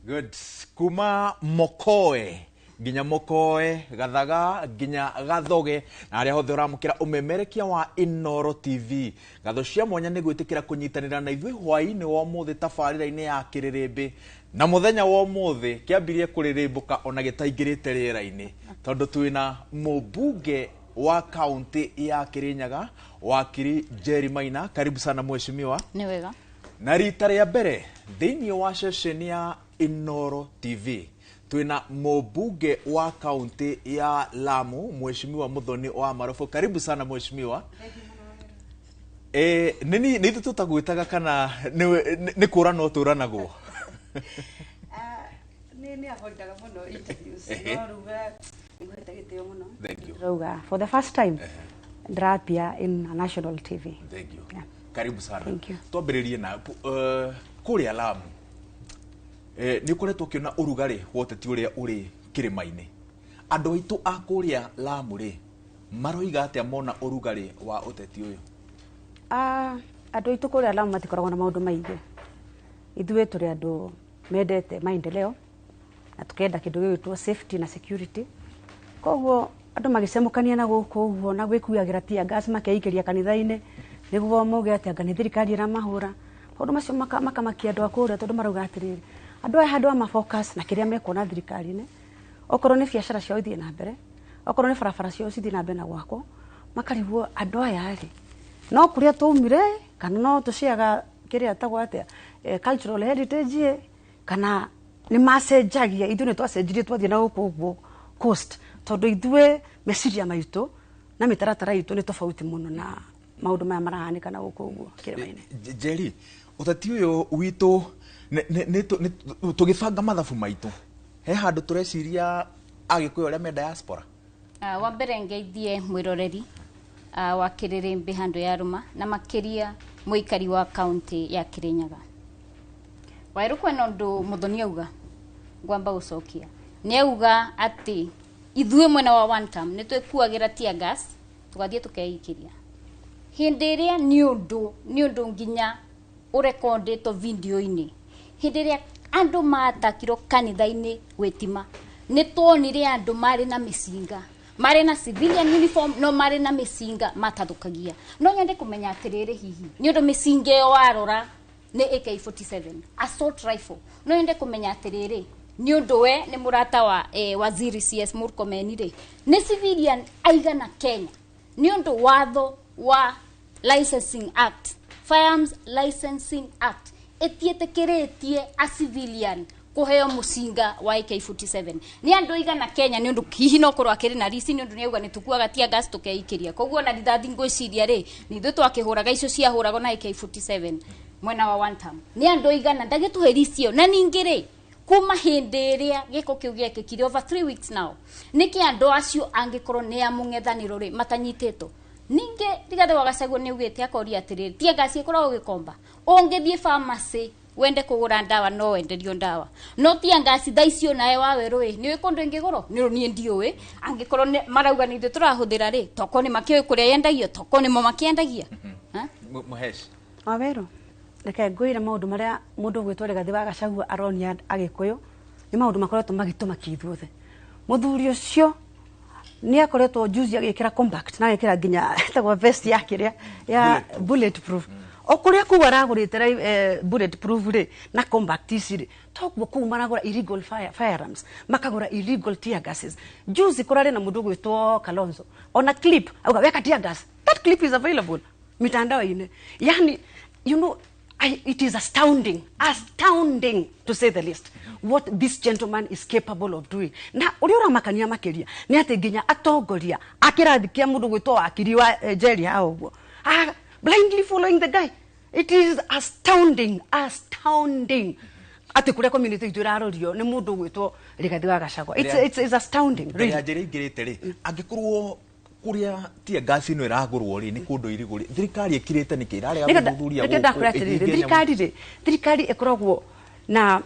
Good. Kuma Mokoe nginya Mokoe, Gathaga nginya Gathoge, na arĩa hothe ũramũkĩra ũmemerekia wa Inooro TV. Ngatho cia mwanya nĩ gwĩtĩkĩra kũnyitanĩra na ithuĩ hwaĩ-inĩ wa ũmũthĩ tabarĩra-inĩ ya Kĩrĩrĩmbĩ. Na mũthenya wa ũmũthĩ kĩambirie kũrĩrĩmbũka ona gĩtaingĩrĩte rĩera-inĩ, tondũ twĩna mũmbunge wa kaunti ya Kirinyaga, wakiri Jerry Maina. Karibu sana, mheshimiwa. Nĩ wega. Na rita rĩa mbere thĩinĩ wa ceceni ya Inooro TV twĩna mũmbunge wa kaunti ya Lamu, Mheshimiwa Muthoni wa Marubu. Karibu sana, mheshimiwa. Nĩ nĩ ithuĩ tũtagwĩtaga kana nĩ kũranwo tũranagwo? Nĩ avoidaga mũno interviews, no rĩu nĩngũhete gĩtĩo mũno. Thank you. Ndĩrauga for the first time ndĩrapia in a national TV. Thank you. Yeah. Karibu sana. Thank you. Twambĩrĩrie na kũrĩa Lamu, nĩ ũkoretwo ũkĩona ũrugarĩ wa ũteti ũrĩa ũrĩ kĩrĩma-inĩ. Andũ aitũ a kũrĩa Lamu rĩ, maroiga atĩa mona ũrugarĩ wa ũteti ũyũ? Ah, andũ aitũ kũrĩa Lamu matikoragwo na maũndũ maingĩ. Ithuĩ tũrĩ andũ mendete maendeleo na tukenda kĩndũ gĩgwĩtwo safety na security. Koguo andũ magĩcemũkania na gũkũ ũguo na gwĩkuagĩra tear gas makeikĩria kanitha-inĩ nĩguo mauge atĩ anga nĩ thirikari ĩramahũra, maũndũ macio makamakia andũ a kũrĩa, tondũ marauga atĩrĩrĩ, andũ aya handũ a mafocus na kĩrĩa mekuona thirikari-inĩ, okorwo nĩ biacara ciao ithiĩ na mbere, okorwo nĩ barabara ciao cithiĩ na mbere na gwakwo, makarigwo andũ aya rĩ, no kũrĩa twaumire kana no tũciaga kĩrĩa tagwo atĩa, cultural heritage ĩ, kana nĩ macenjagia. Ithuĩ nĩ twacenjirie twathiĩ na gũkũ ũguo coast, tondũ ithuĩ meciria maitũ na mĩtaratara itũ nĩ tofauti mũno na maũndũ maya marahanĩka na gũkũ ũguo kĩrĩma-inĩ. Jerry, ũteti ũyũ witũ tũgĩbanga mathabu maitũ, he handũ tũreciria Agĩkũyũ arĩa me diaspora? Wa mbere ngeithie mwĩroreri wa Kĩrĩrĩmbĩ handũ ya rũma, na makĩria mũikari wa kaunti ya Kirinyaga. Waĩrũ, kwena ũndũ Mũthoni auga ngwamba gũcokia. Nĩ auga atĩ ithuĩ mwena wa one term nĩ twĩkuagĩra tear gas tũgathiĩ tũkeikĩria hĩndĩ ĩrĩa nĩ ũndũ nginya ũrekondĩtwo video-inĩ. Hĩndĩ ĩrĩa andũ matakirwo kanitha-inĩ gwĩtima, nĩ tuonire andũ marĩ na mĩcinga, marĩ na civilian uniform, no marĩ na mĩcinga matathũkagia. No nyende kũmenya atĩrĩrĩ, hihi nĩ ũndũ mĩcinga ĩyo warora nĩ AK47 assault rifle, no nyende kũmenya atĩrĩrĩ, nĩ ũndũ we nĩ mũrata wa waziri CS Murkomen rĩ, nĩ civilian aigana Kenya, nĩ ũndũ watho wa Licensing Act, Firearms Licensing Act, ĩtiĩtĩkĩrĩtie a civilian kũheo mũcinga wa AK47? Nĩ andũ aigana Kenya? Nĩ ũndũ hihi no korwo akĩrĩ na risi, nĩ ũndũ nĩ auga nĩ tũkuaga tear gas tũkeikĩria, koguo na rithathi ngwĩciria rĩ, nĩ ithuĩ twakĩhũraga icio ciahũragwo na AK47 mwena wa one term. Nĩ andũ aigana ndagĩtũhe risi ĩyo? Na ningĩ rĩ, kuma hĩndĩ ĩrĩa gĩko kĩu gĩekĩkire, over 3 weeks now, nĩkĩ andũ acio angĩkorwo nĩ a mũng'ethanĩro rĩ matanyitĩtwo? Ningĩ Rigathĩ wa Gachagua nĩ augĩte, akoria atĩrĩrĩ, tear gas ĩkoragwo gĩkomba, ũngĩthiĩ pharmacy wende kũgũra ndawa no wenderio ndawa, no tear gas thaa icio nawe wa werũ ĩ nĩ ũĩ kũndũ ĩngĩgũrwo? Nĩ niĩ ndiũĩ. Angĩkorwo marauga nĩ ithuĩ tũrahũthĩra rĩ, toko nĩ makĩũĩ kũrĩa yendagio, toko nĩmo makĩendagia? Ha? Mũhesh. Wawerũ, reke ngwĩre, maũndũ marĩa mũndũ ũgwĩtwo Rigathĩ wa Gachagua aronia Agĩkũyũ nĩ maũndũ makoretwo magĩtũmakia ithuothe. Mũthuri ũcio nĩ akoretwo juzi agĩkĩra compact na agĩkĩra nginya ĩtagwo vest ya kĩrĩa ya bullet proof. O kũrĩa kũu aragũrĩte bullet proof rĩ na compact ici rĩ, toguo kũu maragũra illegal firearms, makagũra illegal tear gases. Juzi kũrarĩ na mũndũ ũgwĩtwo Kalonzo, ona clip auga weka tear gas. That clip is available mitandao-inĩ. Yani, it is astounding, astounding to say the least, what this gentleman is capable of doing. Na ũrĩa ũramakania makĩria nĩ atĩ nginya atongoria a kĩrathi kĩa mũndũ gwĩtwo wakiri wa Jerry haha ũguo are blindly following the guy. It is astounding, astounding atĩ kũrĩa community itũ ĩrarorio nĩ mũndũ ũgwĩtwo Rigathĩ wa Gachagua. It's astounding, Mbere ya really. Njĩra ingĩrĩte rĩ, angĩkorwo kũrĩa tear gas ĩno ĩragũrwo rĩ nĩ kũndũ irigũ rĩ, thirikari ĩkirĩte nĩkĩ? Ĩrarega gũthuthuria Nĩkĩo gũkũ ndakwĩra atĩrĩrĩ, ĩhinge nyamũ? Thirikari rĩ, thirikari ĩkoragwo na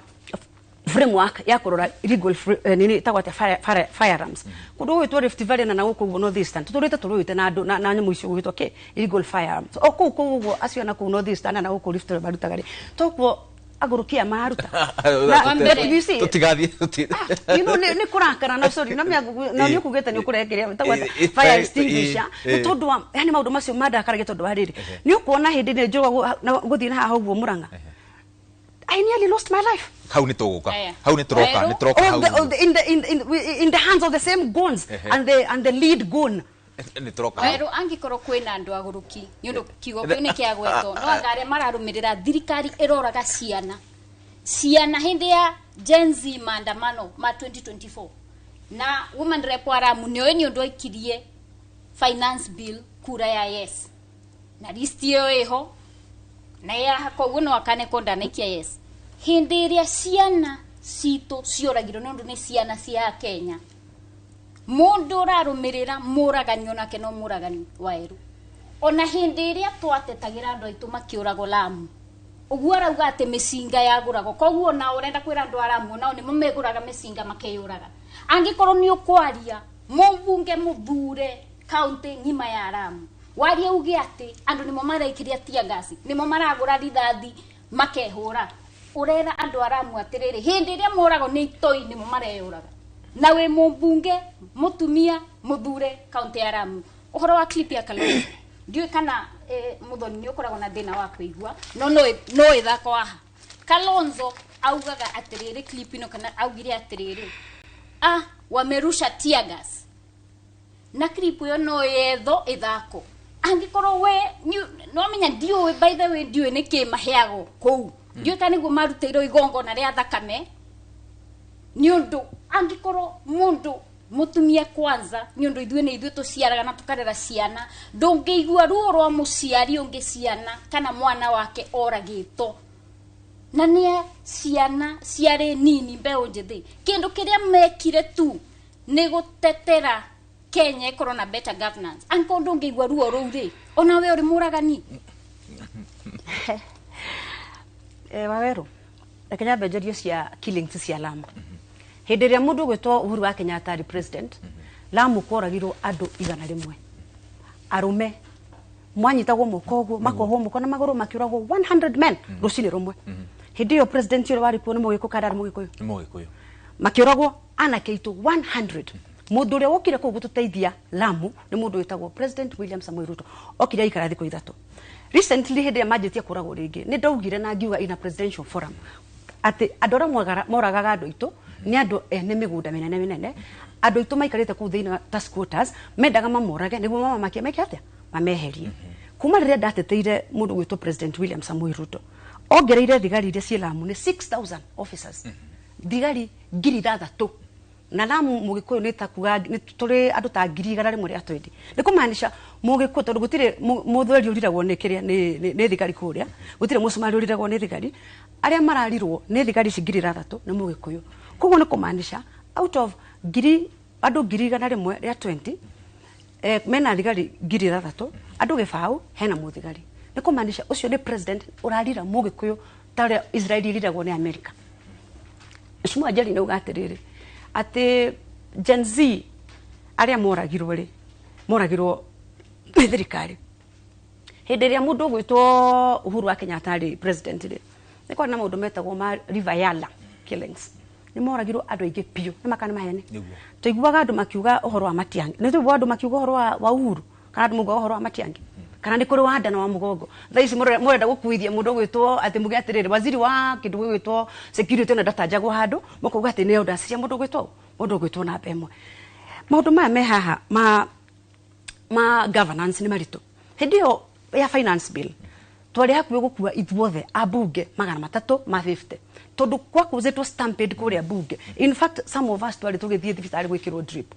framework ya kũrora illegal nini ĩtagwo atĩa, firearms kũndũ gwĩtwo Rift Valley na gũkũ ũguo North Eastern tũtũrĩte tũrũĩte na andũ na nyamũ icio gwĩtwo kĩ illegal firearms o kũu ũguo acio na kũu North Eastern na gũkũ Rift Valley marutaga rĩ, toguo Agũrũkia mararuta. Wa mbere. You see, Tutigathiĩ you know, nĩ kũrakara na sorry na mĩagu na nĩ ũkugĩte nĩ ũkũrekeria ĩtagwo atĩa? Fire extinguisher. Nĩ tondũ wa yani maũndũ macio mandakaragia tondũ wa rĩrĩ, nĩ ũkuona hĩndĩ ĩrĩa njũgagwo na gũthiĩ na haha ũguo Mũrang'a, I nearly lost my life. Hau nĩ tũgũka. Aya. Hau nĩ tũroka. Werũ. Nĩ tũroka All the, hau. all the, in, the, in, in, in the hands of the same goons and the lead goon. Nĩ tũroka hau. Werũ, angĩkorwo kwĩna andũ agũrũki, nĩ ũndũ kiugo kĩu nĩ kĩagwetwo, no anga arĩa mararũmĩrĩra thirikari ĩroraga ciana ciana hĩndĩ ya Gen Z maandamano ma 2024, na woman rep wa Ramu nĩoĩ nĩ ũndũ aikirie finance bill kura ya yes, na list ĩyo ĩho na ya koguo no akane ko ndanaikia yes hĩndĩ ĩrĩa ciana citũ cioragirwo, nĩ ũndũ nĩ ciana cia Kenya. Mũndũ ũrarũmĩrĩra mũragani onake no mũragani waeru. Ona hĩndĩ ĩrĩa twatetagĩra andũ aitũ makĩũragwo Lamu, ũguo arauga atĩ mĩcinga yagũragwo, koguo ona ũrenda kwĩra andũ a Lamu onao nĩmo megũraga mĩcinga makeyũraga. Angĩkorwo nĩ ũkwaria mũmbunge mũthure kaunti ng'ima ya Lamu, warie uge atĩ andũ nĩmo maraikiria tear gas, nĩmo maragũra rithathi makehũra, ũrera andũ a Lamu atĩrĩrĩ, hĩndĩ ĩrĩa moragwo nĩ itoi nĩmo mareyũraga, na wĩ mũmbunge mũtumia mũthure kaunti ya Lamu. Ũhoro wa clip ya Kalonzo, ndiũĩ kana Muthoni nĩ ũkoragwo na thĩna wa kũigua, no ĩthako haha. Kalonzo augaga atĩrĩrĩ clip ĩno, kana augire atĩrĩrĩ, ah, wamerusha tear gas, na clip ĩyo no yetho ĩthako. Angĩkorwo we no menya, ndiũĩ, by the way, ndiũĩ nĩkĩ maheagwo kũu, ndiũĩ kana nĩguo marutĩirwo igongona rĩa thakame, nĩ ũndũ angĩkorwo mũndũ mũtumia kwanza, nĩ ũndũ ithuĩ nĩ ithuĩ tũciaraga na tũkarera ciana, ndũngĩigua ruo rwa mũciari ũngĩ ciana kana mwana wake oragĩtwo, na nĩ ciana ciarĩ nini, mbeũ njĩthĩ. Kĩndũ kĩrĩa mekire tu nĩ gũtetera Kenya ĩkorwo na better governance. Angĩkorwo ndũngĩigua ruo rũu rĩ, ona we ũrĩ mũragani. Waweru, reke nyambe njarie cia killings cia Lamu. Hĩndĩ ĩrĩa mũndũ ũgwĩtwo Uhuru wa Kenyatta arĩ president, Lamu kworagirwo andũ 100, arũme mwanyitagwo moko ũguo, makohwo moko na magũrũ, makĩũragwo 100 men rũcinĩ rũmwe. Hĩndĩ ĩyo president ũrĩa warĩ kuo nĩ Mũgĩkũyũ kana ndarĩ Mũgĩkũyũ? Nĩ Mũgĩkũyũ. Makĩũragwo anake aitũ 100. Mũndũ ũrĩa wokire kũu gũtũteithia Lamu nĩ mũndũ wĩtagwo President William Samoei Ruto. Okire aikara thikũ 3. Recently, hĩndĩ ĩrĩa manjĩtie kũragwo rĩngĩ, nĩ ndaugire na ngiuga in a presidential forum atĩ andũ arĩa moragaga andũ aitũ nĩ andũ ene mĩgũnda mĩnene mĩnene. Andũ aitũ maikarĩte kũu thĩinĩ ta squatters, mendaga mamorage nĩguo mamamakie, meke atĩa, mameherie. Kuma rĩrĩa ndateteire mũndũ gwĩtwo President William Samoei Ruto, ongereire thigari iria ciĩ Lamu nĩ 6000 officers, thigari 6000. Na Lamu Mũgĩkũyũ nĩ ta kuga nĩ tũrĩ andũ ta 120,000 nĩ kũmaanisha Mũgĩkũyũ, tondũ gũtirĩ mũthweri ũriragwo nĩ kĩrĩa nĩ thigari kũrĩa, gũtirĩ mũcumarĩ ũriragwo nĩ thigari. Arĩa mararirwo nĩ thigari ici 6000 nĩ Mũgĩkũyũ. Koguo nĩ kũmaanisha out of ngiri andũ 120,000, mena thigari 6000, andũ 20 hena mũthigari. Nĩ kũmaanisha ũcio nĩ president ũrarira Mũgĩkũyũ ta ũrĩa Israeli ĩriragwo nĩ America. Mheshimiwa Njeri nauga atĩrĩrĩ, atĩ Gen Z arĩa moragirwo rĩ, moragirwo nĩ thirikari. Hĩndĩ ĩrĩa mũndũ ũgwĩtwo Uhuru wa Kenyatta arĩ president rĩ, nĩ kwarĩ na maũndũ metagwo ma River Yala killings. Nĩ moragirwo andũ aingĩ biũ. Nĩ makana maheni? Nĩguo. Tũiguaga andũ makiuga ũhoro wa Matiang'i, nĩ tũiguaga andũ makiuga ũhoro wa Uhuru, kana andũ maugaga ũhoro wa Matiang'i, kana nĩ kũrĩ wanda na wa mũgongo. Thaa ici mũrenda gũkuithia mũndũ ũgwĩtwo atĩ muge atĩrĩrĩ, waziri wa kĩndũ gĩgwĩtwo security ona ndatanjagwo handũ, mũkauga atĩ nĩ orders cia mũndũ ũgwĩtwo namba ĩmwe. Maũndũ maya me haha ma governance nĩ maritũ. Hĩndĩ ĩyo ya finance bill twarĩ hakuhĩ gũkua ithuothe ambunge 350, tondũ kwakũzĩtwo stampede kũrĩa bunge. In fact, some of us twarĩ tũgĩthiĩ thibitarĩ gwĩkĩrwo drip.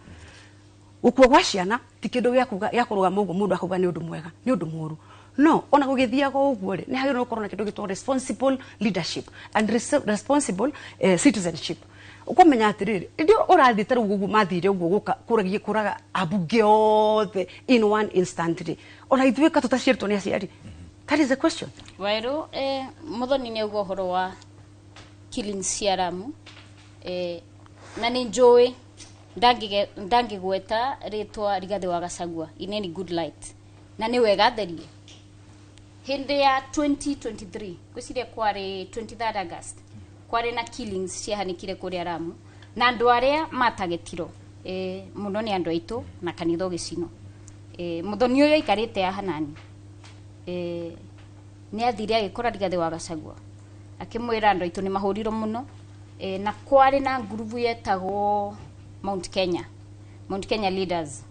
Gũkua gwa ciana ti kĩndũ gĩa kuga gĩa kũrũgama ũguo mũndũ akauga nĩ ũndũ mwega, nĩ ũndũ mũũru. No ona gũgĩthiaga ũguo rĩ, nĩ hagĩrĩirwo gũkorwo na kĩndũ gĩtwo responsible leadership and responsible citizenship. Ũkũmenya atĩrĩrĩ, hĩndĩ ĩyo ũrathiĩ ta rĩu ũguo mathire ũguo gũka kũragia kũraga ambunge othe in one instant rĩ, ona ithuĩ ka tũtaciarĩtwo nĩ aciari? That is the question. Wairũ, Muthoni nĩ auga ũhoro wa killings cia Lamu, na nĩ njũĩ ndangĩgweta rĩtwa Rigathĩ wa Gachagua in any good light, na nĩ wega atherie. Hĩndĩ ya 2023, ngwĩciria kwarĩ 23 August, kwarĩ na killings ciahanĩkire kũrĩa Lamu, na andũ arĩa matagetirwo mũno nĩ andũ aitũ na kanitha ũgĩcinwo. Mũthoni ũyũ aikarĩte ya hanani nĩ athire agĩkora Rigathĩ wa Gachagua, akĩmwĩra andũ aitũ nĩ mahũrirwo mũno, na kwarĩ na ngurubu yetagwo Mount Kenya Leaders,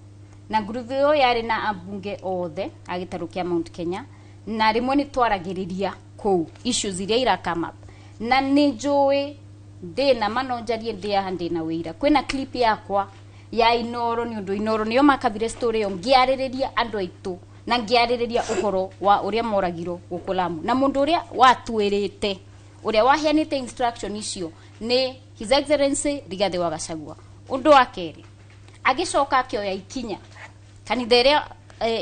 na ngurubu ĩyo yarĩ na ambunge othe a gĩtarũ kĩa Mount Kenya, na rĩmwe nĩ twaragĩrĩria kũu issues iria ira come up, na nĩ njũĩ ndĩna mano njarie ndĩ haha ndĩna wĩira. Kwĩna clip yakwa ya Inoro, nĩ ũndũ Inoro nĩyo makabire story ĩyo, ngĩarĩrĩria andũ aitũ na ngĩarĩrĩria ũhoro wa ũrĩa moragirwo gũkũ Lamu, na mũndũ ũrĩa watwĩrĩte, ũrĩa waheanĩte instruction icio nĩ His Excellency Rigathĩ wa Gachagua. Ũndũ wa kerĩ, agĩcoka akĩoya ikinya kanitha ĩrĩa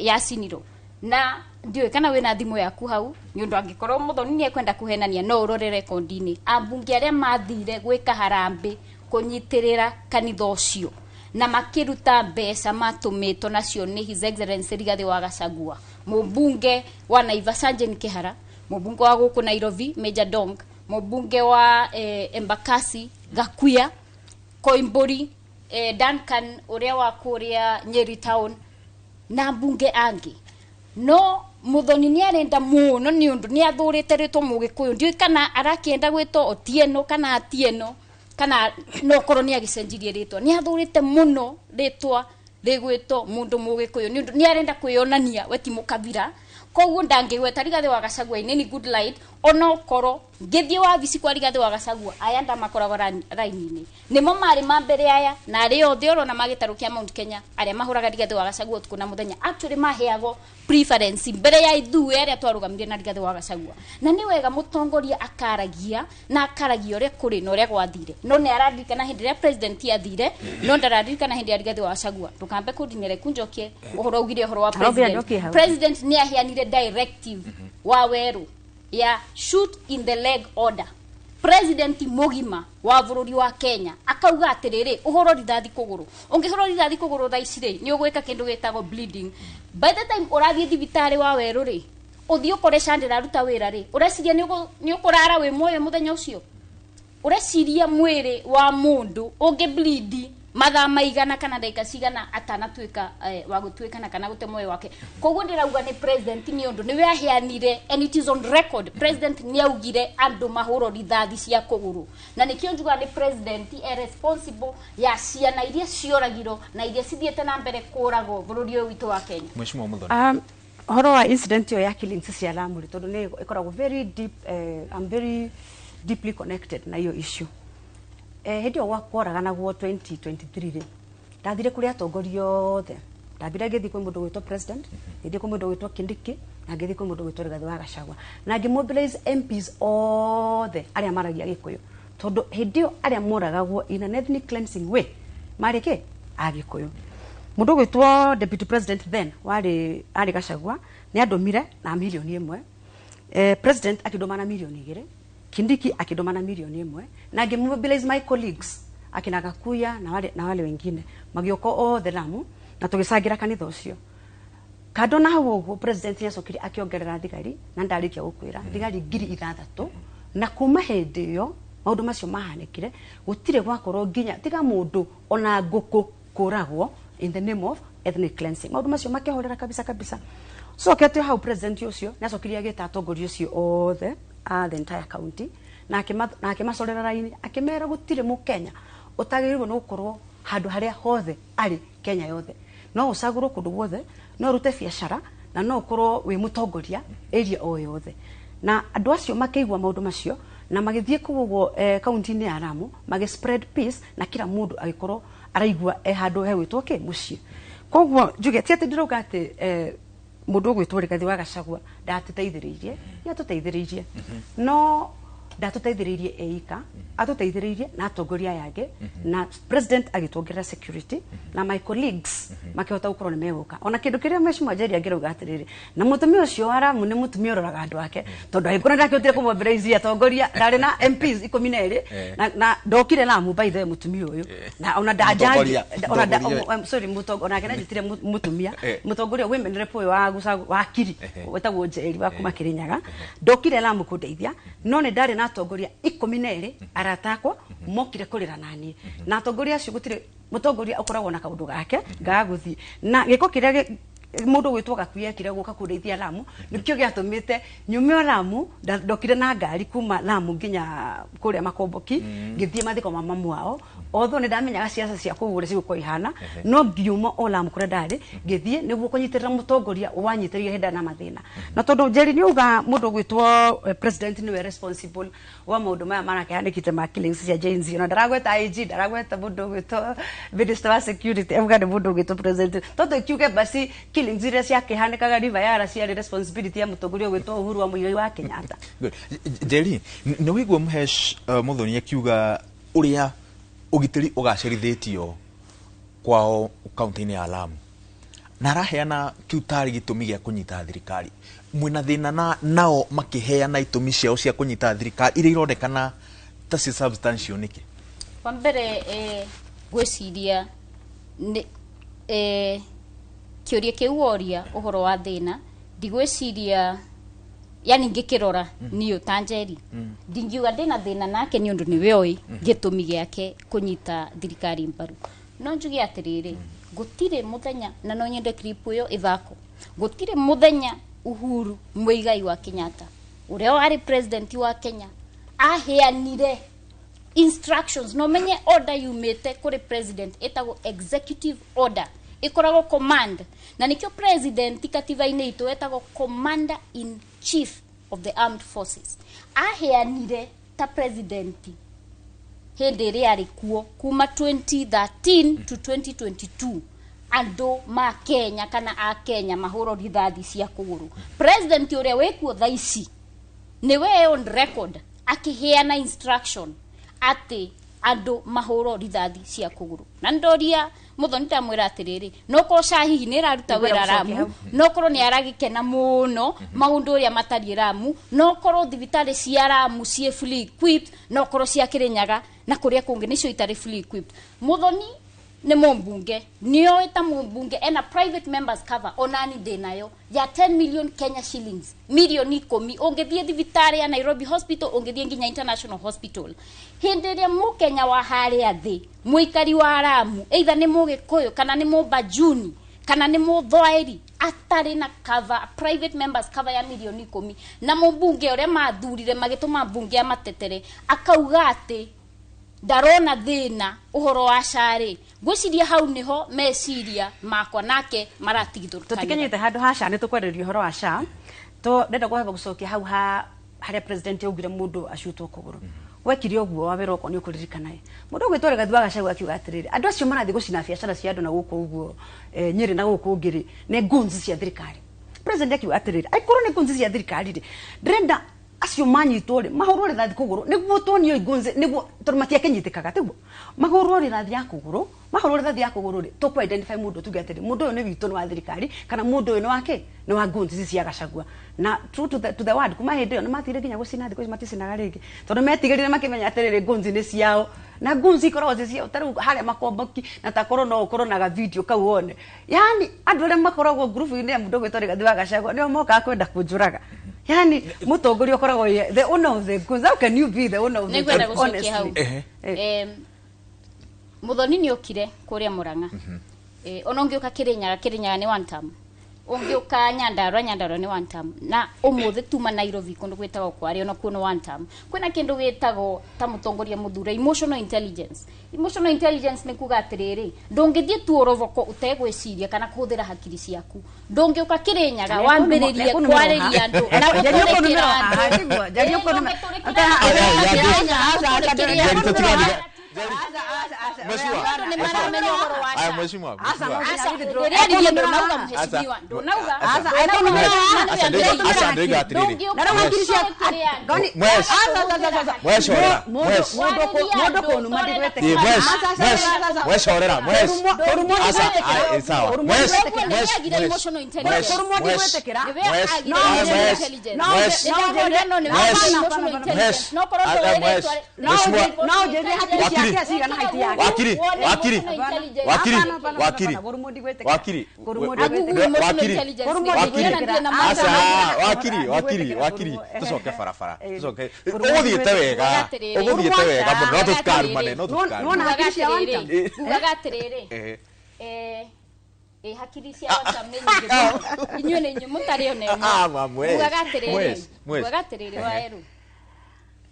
yacinirwo, na ndiũĩ kana wĩna thimũ yaku hau, nĩ ũndũ angĩkorwo mũthoni nĩ ekwenda kũhenania no ũrore rekondi-inĩ, ambunge arĩa mathire gwĩka harambĩ kũnyitĩrĩra kanitha ũcio na makĩruta mbeca matũmĩtwo nacio nĩ His Excellency Rigathĩ wa Gachagua, mũmbunge wa Naivasha Jane Kihara, mũmbunge wa gũkũ Nairobi Major Dong, mũmbunge wa Embakasi Gakuya Koimburi, Duncan ũrĩa wa kũrĩa Nyeri town na mbunge angĩ. No muthoni nĩ arenda mũno, nĩ ũndũ nĩ athũrĩte rĩtwa mũgĩkũyũ. Ndiũĩ kana arakĩenda gwĩtwo Otieno kana Atieno, kana no korwo nĩ agĩcenjirie rĩtwa. Nĩ athũrĩte mũno rĩtwa rĩgwĩtwo mũndũ mũgĩkũyũ, nĩ ũndũ nĩ arenda kwĩyonania we ti mũkabira, koguo ndangĩgweta Rigathĩ wa Gachagua in any good light. Onokorwo ngĩthiĩ wabici kwa Rigathĩ wa Gachagua, aya ndamakoragwo raini-inĩ, nĩmo marĩ ma mbere aya, na arĩa othe ũrona magĩtarũ kĩa Mount Kenya arĩa mahũraga Rigathĩ wa Gachagua ũtukũ na mũthenya, actually maheagwo preference mbere ya ithuĩ arĩa twarũgamire na Rigathĩ wa Gachagua. Na nĩ wega mũtongoria akaragia na akaragia ũrĩa kũrĩ na ũrĩa gwathire, no nĩ araririkana hĩndĩ ĩrĩa president athire, no ndararirikana hĩndĩ ya Rigathĩ wa Gachagua. Ndũkambe kũndinyere kunjokie ũhoro augire ũhoro wa Arauga president. njokie hau. President nĩ aheanire directive wa werũ ya shoot in the leg order. President mũgima wa bũrũri wa Kenya akauga atĩrĩrĩ, ũhũrwo rithathi kũgũrũ. Ũngĩhũrwo rithathi kũgũrũ thaa ici rĩ, nĩ ũgwĩka kĩndũ gĩtagwo bleeding. By the time ũrathiĩ thibitarĩ wa werũ rĩ, ũthiĩ ũkore SHA ndĩraruta wĩra rĩ, ũreciria nĩ ũkũrara wĩ muoyo mũthenya ũcio? Ũreciria mwĩrĩ wa mũndũ ũngĩ bleed mathaa maigana kana ndagĩka cigana atanatuĩka wa gũtuĩkana kana gũte muoyo wake? Koguo ndĩrauga nĩ president, nĩ ũndũ nĩwe aheanire, and it is on record, president nĩ augire andũ mahũrwo rithathi cia kũgũrũ, na nĩkĩo njugaga nĩ president e responsible ya ciana iria cioragirwo na iria cithiĩte na mbere kũragwo bũrũri ũyũ witũ wa Kenya. Mheshimiwa Muthoni. Ũhoro wa incident ĩyo ya killings cia Lamu rĩ, tondũ nĩ ĩkoragwo very deep, I'm very deeply connected na iyo issue. Hĩndĩ ĩyo kworaganagwo 2023 rĩ, ndathire kũrĩ atongoria othe. Ndambire ngĩthiĩ kwĩ mũndũ gwĩtwo president, ngĩthiĩ kwĩ mũndũ gwĩtwo Kindiki, na ngĩthiĩ kwĩ mũndũ gwĩtwo Rigathĩ wa Gachagua, na ngĩmobilize MPs othe arĩa maragia Gĩkũyũ, tondũ hĩndĩ ĩyo arĩa moragagwo in an ethnic cleansing way marĩ kĩ Agĩkũyũ. Mũndũ ũgwĩtwo deputy president then warĩ arĩ Gachagua nĩ andũmire na 1 million, president akĩndũma na 2 million, Kindiki akĩndũma na 1 million, na ngĩmobilize my colleagues akina Gakuya na wale wengine, magĩũka othe Lamu na tũgĩcangĩra kanitha ũcio. Kando na hau ũguo, president nĩacokire akĩongerera thigari, na ndarĩkia gũkwĩra thigari 6,000, na kuma hĩndĩ ĩyo maũndũ macio mahanĩkire gũtirĩ gwakorwo nginya tiga mũndũ ona ngũkũ kũragwo in the name of ethnic cleansing. Maũndũ macio makĩhorera kabisa kabisa. Cokete hau, president ũcio nĩacokire agĩta atongoria ũcio othe a the entire county na akĩmacorera raini, akĩmera gũtirĩ mũkenya ũtagĩrĩirwo nĩ gũkorwo handũ harĩa hothe arĩ Kenya yothe. No ũcagũrwo kũndũ guothe, no ũrute biacara, na no ũkorwo wĩ mũtongoria area o yothe. Na andũ acio makĩigua maũndũ macio na magĩthiĩ kũu ũguo kaunti-inĩ ya Lamu, magĩ spread peace, na kila mũndũ agĩkorwo araigua e handũ hegwĩtwo kĩ mũciĩ. Koguo njuge ti atĩ ndĩrauga atĩ mũndũ ũgwĩtwo Rigathĩ wa Gachagua ndatũteithĩrĩirie, nĩ atũteithĩrĩirie, no Ndatũteithĩrĩirie eika, atũteithĩrĩirie na atongoria aya angĩ, na president agĩtuongerera security na my colleagues makĩhota gũkorwo nĩ megũka. Ona kĩndũ kĩrĩa Mheshimiwa Njeri angĩrauga atĩrĩrĩ, na mũtumia ũcio wa Ramu nĩ mũtumia ũroraga andũ ake, tondũ angĩkorwo ndakĩhotire kũmobilize atongoria, ndarĩ na MPs 12. Na ndokire Lamu, by the way, mũtumia ũyũ na ona ndanjangi. Mũtongoria. Ona Mũtongoria. Sorry, onake nanjĩtire mũtumia. Mũtongoria women rep ũyũ wa wa Kiri wetagwo Njeri wa kuma Kirinyaga ndokire Lamu kũndeithia, no nĩ ndarĩ na atongoria 12 arata akwa mokire kũrĩra naniĩ, na atongoria acio gũtirĩ mũtongoria ũkoragwo na kaũndũ gake gaga gũthiĩ na gĩko kĩrĩa mũndũ gwĩtwo Gakui ekire gũka kũndeithia Lamu nĩkĩo gĩatũmĩte nyume o Lamu. Ndokire na ngari kuma Lamu nginya kũrĩa Makomboki, ngĩthiĩ mathiko ma mamu wao, although nĩ ndamenyaga ciaca cia kũu ũrĩa cigũkorwo ihana, no ngiuma o Lamu kũrĩa ndarĩ ngĩthiĩ nĩguo kũnyitĩrĩra mũtongoria wanyitĩrĩire hĩndĩ na mathĩna. Na tondũ Njeri nĩ uga mũndũ ũgwĩtwo president nĩwe responsible wa maũndũ maya marakĩhanĩkĩte ma killings cia Gen Z, ona ndaragweta IG, ndaragweta mũndũ ũgwĩtwo minister wa security, auga nĩ mũndũ ũgwĩtwo president. Tondũ ikiuge basi killings iria ciakĩhanĩkaga River Yara ciarĩ responsibility ya mũtongoria ũgwĩtwo Uhuru wa Muigai wa Kenyatta. Good. Njeri, nĩ wĩigua Mũhesh Muthoni akiuga ũrĩa ũgitĩri ũgacĩrithĩtio kwao kaunti-inĩ ya Lamu, na araheana kĩu tarĩ gĩtũmi gĩa kũnyita thirikari. Mwĩna thĩna na nao makĩheana itũmi ciao cia kũnyita thirikari iria ironekana ta ci substantial nĩkĩ? Wa mbere, ngwĩciria nĩ kĩũria kĩu woria ũhoro wa thĩna, ndigwĩciria, yani ngĩkĩrora niũ ta Njeri ndingiuga ndĩna thĩna nake nĩ ũndũ nĩwe oĩ gĩtũmi gĩake kũnyita thirikari mbaru. No njuge atĩrĩrĩ, gũtirĩ mũthenya, na no nyende clip ĩyo ĩthakwo, gũtirĩ mũthenya Uhuru Muigai wa Kenyatta ũrĩa warĩ president wa Kenya aheanire instructions. No menye order yumĩte kũrĩ president ĩtagwo executive order, ĩkoragwo command, na nĩkĩo president katiba-inĩ itũ etagwo commander in chief of the armed forces. Aheanire ta president hĩndĩ ĩrĩa arĩ kuo kuma 2013 to 2022 andũ ma Kenya kana a Kenya mahũrwo rithathi cia kũgũrũ. President ũrĩa wĩkuo thaa ici nĩwe on record akĩheana instruction atĩ andũ mahũrwo rithathi cia kũgũrũ. Na ndoria Muthoni ndamwĩra atĩrĩrĩ, no korwo SHA hihi nĩ ĩraruta Nĩngwenda wĩra gũcokia Ramu, hau. no korwo nĩ aragĩkena mũno maũndũ ũrĩa matariĩ Ramu, no korwo thibitarĩ cia Ramu ciĩ fully equipped, no korwo cia Kĩrĩnyaga na kũrĩa kũngĩ nĩcio itarĩ fully equipped. Muthoni nĩ mũmbunge, nĩoĩ ta mũmbunge ena private members cover, onani ndĩnayo ya 10 million Kenya shillings, milioni 10, ũngĩthiĩ thibitarĩ ya Nairobi Hospital, ũngĩthiĩ nginya International Hospital. Hĩndĩ ĩrĩa mũkenya wa harĩa thĩ, mũikari wa Ramu, either nĩ mũgĩkũyũ kana nĩ mũbajuni kana nĩ mũthwaĩri, atarĩ na cover, private members cover ya milioni 10, na mũmbunge ũrĩa mathurire magĩtũma mbunge amatetere akauga atĩ ndarona thĩna ũhoro wa SHA rĩ, ngwĩciria hau nĩho meciria makwa nake maratigithũkanĩra. Tũtikinyĩte handũ ha SHA, nĩ tũkwarĩrĩria ũhoro wa SHA. To ndenda kwamba gũcokia hau ha harĩa president augire mũndũ acutwo kũgũrũ. Wekire ũguo wa wĩra, okorwo nĩ ũkũririkana ĩ, mũndũ ũgwĩtwo Rigathi wa Gachagua akiuga atĩrĩrĩ, andũ acio marathiĩ gũcina biacara cia andũ na gũkũ ũguo Nyĩrĩ na gũkũ ũngĩ rĩ, nĩ goons cia thirikari. President akiuga atĩrĩrĩ, angĩkorwo nĩ goons cia thirikari rĩ, ndĩrenda acio manyitwo rĩ mahũrwo rithathi kũgũrũ nĩguo tuonio goons, nĩguo tondũ matiakĩnyitĩkaga tiguo mahũrwo rithathi ya kũgũrũ. Mahũrwo rithathi ya kũgũrũ rĩ, tũkũ identify mũndũ, tuge atĩrĩ, mũndũ ũyũ nĩ witũ, nĩ wa thirikari, kana mũndũ ũyũ nĩ wake, nĩ wa goons ici cia Gachagua. Na true to the word, kuma hĩndĩ ĩyo nĩ matigire nginya gũcina. Thikũ ici maticinaga rĩngĩ tondũ metigĩrire makĩmenya atĩrĩrĩ, goons nĩ ciao na goons ikoragwo ci ciao. Ta rĩu harĩa Makomboki, na takorwo no ũkorwo na gavideo kau wone, yani andũ arĩa makoragwo ngurubu-inĩ ya mũndũ ũgwĩtwo Rigathi wa Gachagua nĩo mokaga kwenda kũnjũraga. Yani mũtongoria ũkoragwo the owner of the goons, how can you be the owner of the Nĩngwenda goons, gũcokia hau. honestly? Muthoni nĩ okire kũrĩa Murang'a. Ona ũngĩũka Kĩrĩnyaga, Kĩrĩnyaga nĩ one term, ũngĩũka Nyandarua, Nyandarua nĩ one term, na ũmũthĩ tuma Nairobi kũndũ gwĩtagwo Kware, ona kuo nĩ one term. Kwĩna kĩndũ gĩtagwo ta mũtongoria mũthure emotional intelligence. Emotional intelligence nĩ kuga atĩrĩrĩ, ndũngĩthiĩ tu ũrovoko ũtegwĩciria kana kũhũthĩra hakiri ciaku. Ndũngĩũka Kĩrĩnyaga wambĩrĩrie kwarĩria andũ na gũtũrĩkĩra andũ. Mheshimiwa. Nĩ maramenya ũhoro wa Aya, SHA. mheshimiwa. Asa, Mheshimiwa. no, Aca, withdraw. ndĩraririe ndũnauga Aca. mheshimiwa, ndũnauga. Aca. Ndũnauga. Aca, aca, ndĩiga atĩrĩrĩ. Na rĩu hakiri cia Goni- Mwesh. Aca, aca, aca, aca. Mwesh, orera. Mũndũ- Mwesh. mũndũ kũnuma ndigwĩtĩkĩra. Ĩ, mwesh, Aca, aca, mwesh, aca, aca. mwesh, orera, mwesh. Kũrumwo Aca, ndigwĩtĩkĩra. ah, ĩ, sawa. Kũrumwo Mwesh, ndigwĩtĩkĩra. mwesh, Nĩwe mwesh, emotional intelligence. mwesh, Kũrumwo mwesh, ndigwĩtĩkĩra. mwesh, Nĩwe ah, agire mwesh, intelligence. No, mwesh, no, Nĩndamwĩra no nĩwe Mwesh. emotional intelligence. No korwo Ah, ndũĩ mwesh. rĩtwa- No Mheshimiwa- ũnjĩrie hakiri Wakiri. ciake cigana haiti yake. Wakiri, Wone wakiri, emotional intelligence. wakiri, Hapana, hapana, wakiri, hapana, kũrumwo ndigwĩtĩkĩra. wakiri, Kũrumwo Agugu ndigwĩtĩkĩra. emotional Wakiri. intelligence. Kũrumwo Wakiri. ndigwĩtĩkĩra. Na Aca, maũndũ wakiri, wakiri, Ndigwĩtĩkĩra, wakiri, kũrumwo. tucoke barabara, tucoke. Kũrumwo Ũgũthiĩte ndigwĩtĩkĩra. wega, Atĩrĩrĩ. ũgũthiĩte wega mũno, no Atĩrĩrĩ. tũtikarumane, no Nona tũtikarumane. hakiri cia one term. Ngugaga atĩrĩrĩ, Ehe. ĩ hakiri cia one term nĩ nyingĩ mũno. Inyuĩ nĩ inyuĩ mũtarĩ ona ĩmwe. Ah, ma, mwesh. Ngugaga atĩrĩrĩ, Mwesh, mwesh. ngugaga atĩrĩrĩ Ehe. Waweru,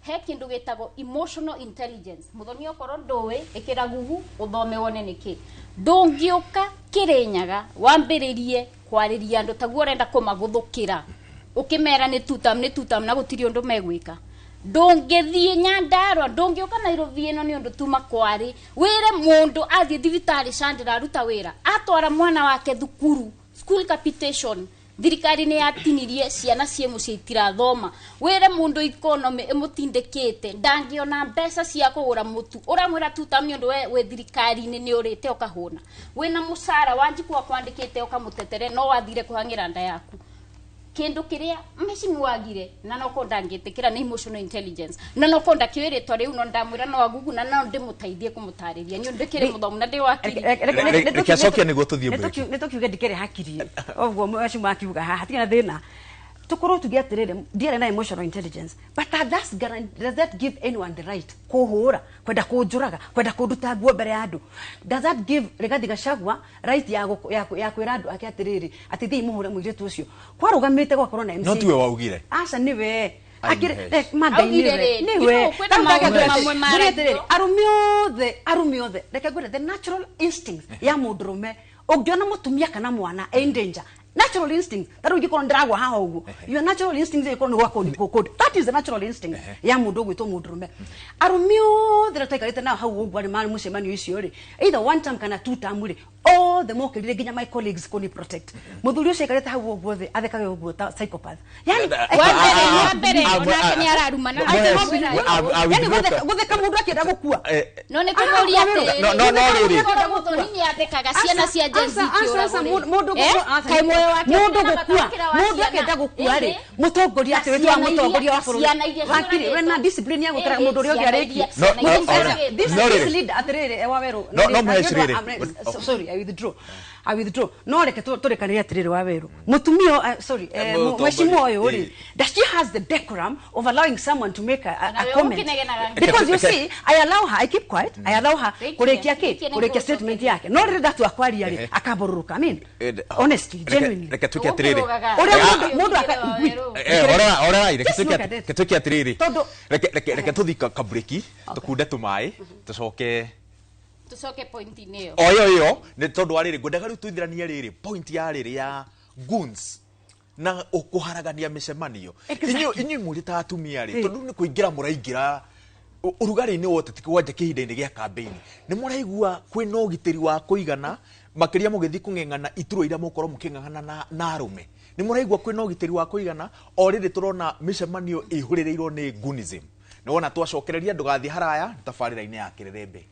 he kindu gitagwo emotional intelligence. Muthoni okorwo ndũĩ, ĩkĩra Google ũthome wone nĩkĩ. Ndũngĩũka Kĩrĩnyaga wambĩrĩrie kwarĩria andũ taguo ũrenda kũmagũthũkĩra, ũkĩmera nĩ tutam nĩ tutam na gũtirĩ ũndũ megwĩka. Ndũngĩthiĩ Nyandarua, ndũngĩũka Nairobi ĩno nĩ ũndũ tuma kwarĩ, wĩre mũndũ athiĩ thibitarĩ SHA ndĩraruta wĩra, atwara mwana wake thukuru school capitation, thirikari nĩ yatinirie ciana ciĩ mũciĩ itirathoma, wĩre mũndũ economy ĩmũtindĩkĩte ndangĩona mbeca cia kũgũra mũtu, ũramwĩra tutam nĩ ũndũ we wĩ thirikari-inĩ nĩ ũrĩte ũkahũna, wĩna mũcara Wanjikũ akwandĩkĩte ũkamũtetere, no wathire kũhang'ĩra nda yaku. Kindu kiria mheshimiwa agire na noko ndangĩtĩkĩra nĩ emotional intelligence, na noko ndakĩũĩ rĩtwa rĩu, no ndamwĩra no agugu na no ndĩmũteithie kũmũtarĩria nĩ ũndũ ndĩkĩrĩ mũthomu na ndĩ wakiri. Reke acokie nĩguo tũthiĩ break. Nä tå kiuge ndikärä hakiri oguo mheshimiwa akiuga haha hatirĩ na thĩna tukorwo tuge atĩrĩrĩ ndiarĩ na emotional intelligence, but does that give anyone the right kũhũra, kwenda kũnjũraga, kwenda kũnduta nguo mbere ya andũ? Does that give Rigathi Gachagua right ya kwĩra andũ ake atĩrĩrĩ atĩ thiĩi mũhũre mũirĩtu ũcio? Kwarũgamĩte gwakorwo na MC. No tiwe waugire. Aca, nĩwe. Ai, Akĩrĩ- Mhesh. Mangai Augire nĩwe rĩ, nĩwe. you know, kwĩna Tarĩu maũndũ ndagĩa mamwe ngwĩre maragio. atĩrĩrĩ, arũme othe reke ngwĩre the natural instinct ya mũndũrũme, ũngĩona mũtumia kana mwana in danger, natural instinct, tarĩu ingĩkorwo ndĩragwa haha ũguo, your natural instinct ĩkorwo nĩ gwakũndi kũndi, that is the natural instinct ya mũndũ ũgwĩtwo mũndũrũme. Arũme othe rĩa twaikarĩte nao hau ũguo arĩ marĩ mũcemanio icio rĩ, either one term kana two term rĩ, othe mokĩrire nginya my colleagues kũni protect. Mũthuri ũcio aikarĩte hau ũguo thĩ athekage ũguo ta psychopath, yani Wa mbere, Ah, onake ah, nĩ ararumana. ah, yani withdraw. gũtheka mũndũ akĩenda gũkua. No nĩ kũmũria atĩrĩrĩ, No, rĩrĩ. Korwo mũthoni nĩ athekaga ciana cia Gen Z Aca, ikĩũragwo rĩ. mũndũ Eh? gũkua, aca, Kaĩ muoyo wake mũndũ ũkĩenda gũkua, gũthakĩra wa mũndũ ciana? akĩenda gũkua rĩ, Ĩhĩ. mũtongoria atĩ wĩtwa Ciana mũtongoria wa bũrũri. ciana iria Wakiri, ciũragĩtwo. wena discipline ya gũkĩra Ĩhĩ, mũndũ ũrĩa ũngĩ ciana arĩkie. iria- No, ciana no, iria ora. ciũragĩtwo. This No, this rĩrĩ. leader atĩrĩrĩ, Waweru, No, Mhesh, rĩrĩ. Sorry, I withdraw. I withdraw. No reke tũrekanĩre atĩrĩrĩ, Waweru, mũtumia, sorry, Mũtongoria. mheshimiwa ũyũ rĩ, Ĩ. does she has the decorum of allowing someone to make a Nawe comment? ũkĩnegenaga. Because you see, I allow her, I keep quiet, I allow her Rĩkia, kũrĩkia kĩ, rĩkia nĩ kũrĩkia statement yake, no rĩrĩ ndatua kwaria rĩ, akamborũrũka. I mean, honestly, genuinely, Reke tuke atĩrĩrĩ. Ũkĩrũgaga. Ũrĩa Ah, mũndũ Waweru. Orera, orera, reke Just tuke look at it. reke tuke atĩrĩrĩ. Tondũ- Reke tũthiĩ kabreki, tũkunde tũmaĩ, tũcoke Tucoke point-inĩ ĩyo. o ĩyo ĩyo nĩ tondũ wa rĩrĩ ngwendaga rĩu tũithiranie rĩrĩ point ya rĩrĩ ya goons na kũharagania mĩcemanio. Exactly. Inyuĩ mũrĩ ta atumia rĩ, tondũ nĩ kũingĩra mũraingĩra ũrugarĩ-inĩ wote ti kwanja kĩhinda-inĩ gĩa kambĩini, nĩ mũraigua kwĩna ũgitĩri wa kũigana makĩria mũgĩthiĩ kũng'eng'ana iturwa iria mũgũkorwo mũkĩng'ang'ana na arũme? Nĩ mũraigua kwĩna ũgitĩri wa kũigana o rĩrĩ tũrona mĩcemanio ĩihũrĩrĩirwo nĩ goonism? Nĩ wona twacokereria, ndũgathiĩ haraya tabarĩra-inĩ ya Kĩrĩrĩmbĩ.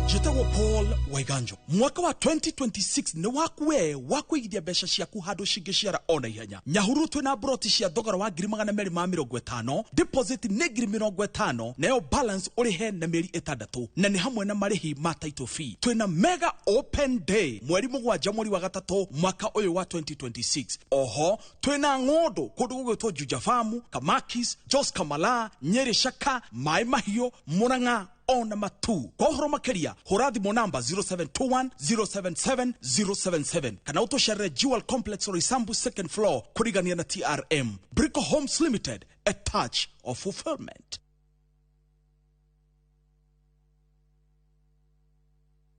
Njĩtagwo Paul Waiganjo. Mwaka wa 2026 nĩ waku we wa kũigithia mbeca ciaku handũ cingĩciara ona ihenya. Nyahururu twĩna broti cia thogora wa 250,000, deposit nĩ 50,000, nayo balance ũrĩhe na mĩeri 6, na nĩ hamwe na marĩhi ma title fee. Twĩna mega open day mweri 7 mweri wa 3 mwaka ũyũ wa 2026. Oho twĩna ng'ũndũ kũndũ gũgwĩtwo Juja Farm, Kamakis, Jos Kamala, Nyeri, Shaka, Maĩ Mahiũ, Murang'a Ona matu. Kwa ũhoro makĩria hũra thimũ namba 0721 077 077 kana ũtũcerere Jewel Complex Roysambu second floor kũrigania na TRM. Brico Homes Limited, a touch of fulfillment.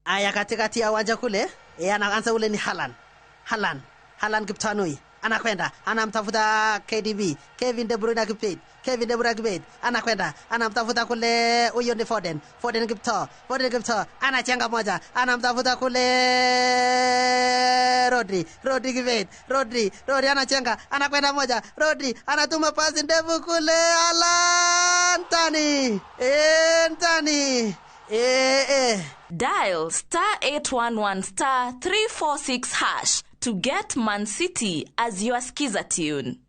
Aya, katikati ya uwanja kule anaanza ule ni Haaland. Haaland Kiptanui anakwenda anamtafuta KDB, Kevin De Bruyne Kipet, Kevin De Bruyne Kipet anakwenda anamtafuta kule, huyo ni Foden, Foden Kipto, Foden Kipto anachenga moja, anamtafuta kule Rodri, Rodri Kipet, Rodri, Rodri anachenga, anakwenda moja, Rodri anatuma pasi ndefu kule Haaland, tani, tani. Dial star 811 star 346 hash to get Man City as your skiza tune.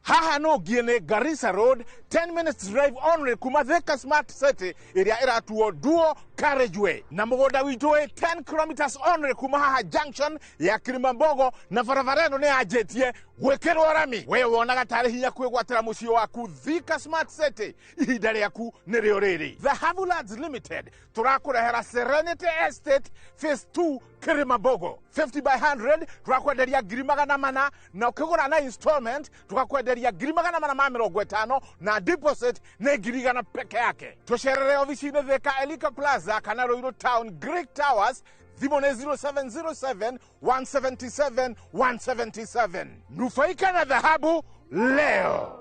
Haha no ngie Garissa Road, 10 minutes drive only kuma Thika Smart City iria iratuo duo carriageway na mugunda witu wi 10 kilometers only kuma haha junction ya Kilimambogo na barabara ĩno nĩ yanjĩtie gwĩkĩrwo rami. We wonaga tarĩ hinya kwĩgwatĩra mũciĩ waku Thika Smart City, ihinda rĩaku nĩrĩo rĩrĩ. The Havulands Limited tũrakũrehera Serenity Estate Phase 2 Kilimambogo 50 by 100 turakwenderia 400,000 na ũkĩgũra na installment tukakwenderia 450,000 na deposit nĩ 100,000 peke yake. Tũcerere ofici-inĩ Thika Elika Plaza kana Ruiru Town Greek Towers. Thimũ nĩ 0707 177 177. Nufaika na dhahabu leo.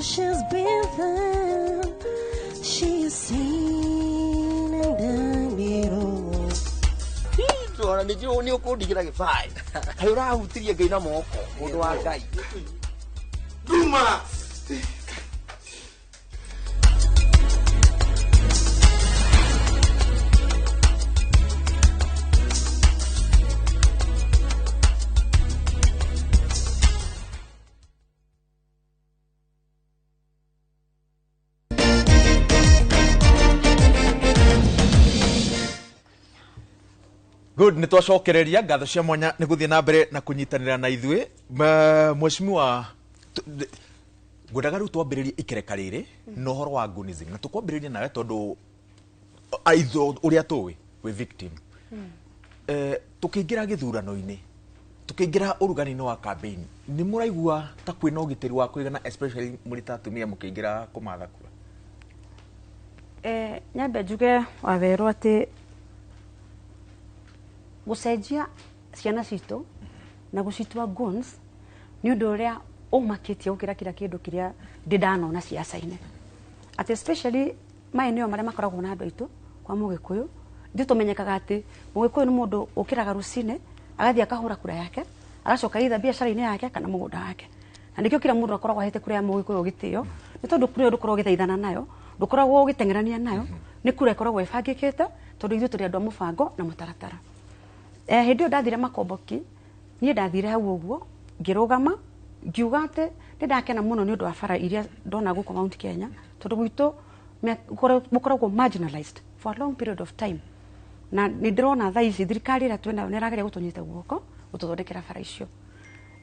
She's been there, she's seen and done it all. Ona nä njå nä å kå ndigä ra gä baä kaä å rahutirie Ngai na moko må ndå wa Ngai. Duma. Good, nä twacokereria ngatho cia mwanya nä gå thiä na mbere na kå nyitanä na ithuä. Mheshimiwa, ngwendaga rä u twambä rä rie ikereka rä rä na å horo wa gunism na tå kwambä rä ria nawe tondå å rä a tå ä wä victim. Tå kä ingä ra gä thurano-inä tå kä ingä ra å rugani-inä wa campaign nä må raigua ta kwä na å gitä ri wa kå igana especially må rä ta atumia må kä ingä ra kå matha kura? Nyambe njuge wawerwo atä gucenjia ciana citũ na gucitua guns nĩ ũndũ ũrĩa ũmakĩtie gũkĩra kira kĩndũ kĩrĩa ndĩ ndanona ciaca-inĩ, atĩ especially maeneo marĩa makoragwo na andũ aitũ kwa Mũgĩkũyũ. Ithuĩ tũmenyekaga atĩ Mũgĩkũyũ nĩ mũndũ ũkĩraga rũcinĩ agathiĩ akahũra kura yake agacoka either biacara-inĩ yake kana mũgũnda wake, na nĩkĩo kila mũndũ akoragwo ahete kura ya Mũgĩkũyũ gĩtĩo, nĩ tondũ kura ĩyo ndũkoragwo ũgĩthaithana nayo, ndũkoragwo ũgĩteng'erania nayo, nĩ kura ĩkoragwo ĩbangĩkĩte tondũ ithuĩ tũrĩ andũ a mũbango na mũtaratara. Hĩndĩ ĩyo ndathire Makomboki, niĩ ndathire hau ũguo ngĩrũgama ngiuga atĩ nĩ ndakena mũno nĩ ũndũ wa bara iria ndona gũkũ Mount Kenya, tondũ gwitũ gũkoragwo marginalized for a long period of time, na nĩ ndĩrona thaa ici thirikari ĩrĩa twĩnayo nĩ ĩrageria gũtũnyita guoko gũtũthondekera bara icio.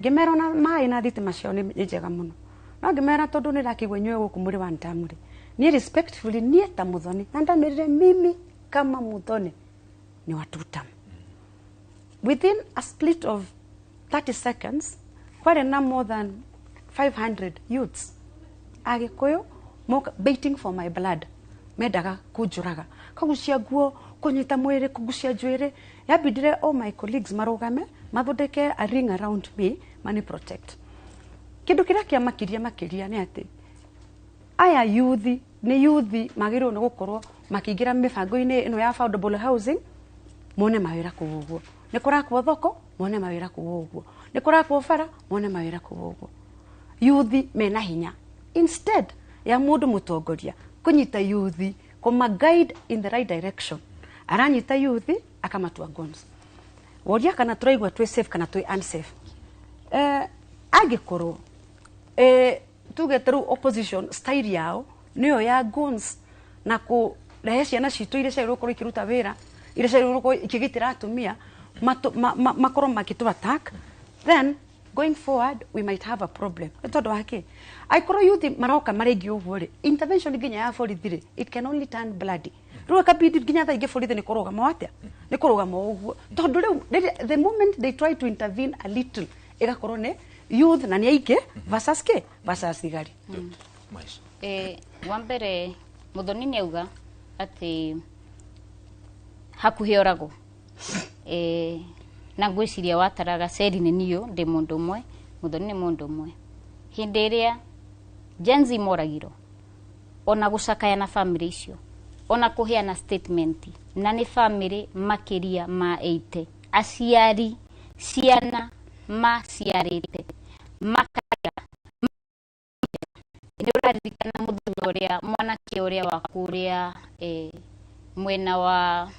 Ngĩmera ona maĩ na thitima ciao nĩ njega mũno, no ngĩmera tondũ nĩ ndakĩigua inyuĩ gũkũ mũrĩ one term rĩ, niĩ respectfully niĩ ta Muthoni, na ndamerire mimi kama Muthoni ni wa two term. Within a split of 30 seconds, kwarĩ na more than 500 youths Agĩkũyũ baiting for my blood, mendaga kũnjũraga, kũgucia nguo, kũnyita mwĩrĩ, kũgucia njuĩrĩ. Yambindire all my colleagues marũgame mathondeke a ring around me mani protect. Kĩndũ kĩrĩa kĩamakirie makĩria nĩ atĩ aya yuthi nĩ yuthi magĩrĩirwo nĩ gũkorwo makĩingĩra mĩbango-inĩ ĩno ya affordable housing, mone mawĩra kũu ũguo. Nĩ kũrakwo thoko, mone mawĩra kũu ũguo. Nĩ kũrakwo bara, mone mawĩra kũu ũguo. Yuthi mena hinya. Instead ya mũndũ mũtongoria kũnyita yuthi, kũma guide in the right direction, aranyita yuthi akamatua guns. Woria kana tũraigua twĩ safe kana twĩ unsafe. Angĩkorwo Tuge tarĩu opposition style yao nĩyo ya guns na kũrehe ciana citũ iria ciagĩrĩirwo gũkorwo ikĩruta wĩra, iria ciagĩrĩirwo gũkorwo ikĩgitĩra atumia, makorwo makĩtũ attack, then going forward we might have a problem. Nĩ tondũ wa kĩ? Angĩkorwo youth maroka marĩ aingĩ ũguo rĩ, intervention nginya ya borithi rĩ, it can only turn bloody. Rĩu ĩkabidi nginya thaa ingĩ borithi nĩ kũrũgama atĩa, nĩ kũrũgama ũguo, tondũ rĩu the moment they try to intervene a little, ĩgakorwo nĩ youth na nĩ aingĩ versus kĩ, versus thigari. Maica. Wa mbere Muthoni nĩ auga atĩ hakuhĩ oragwo, na ngwĩciria wataraga ceri nĩ niũ ndĩ mũndũ ũmwe, Muthoni nĩ mũndũ ũmwe. Hĩndĩ ĩrĩa Gen Z moragirwo, ona gũcakaya na family icio, ona kũheana statement, na nĩ family makĩria ma 80 aciari ciana maciarĩte makarĩra. Nĩ ũraririkana mũthenya ũrĩa mwanake ũrĩa wa kũrĩa mwena wa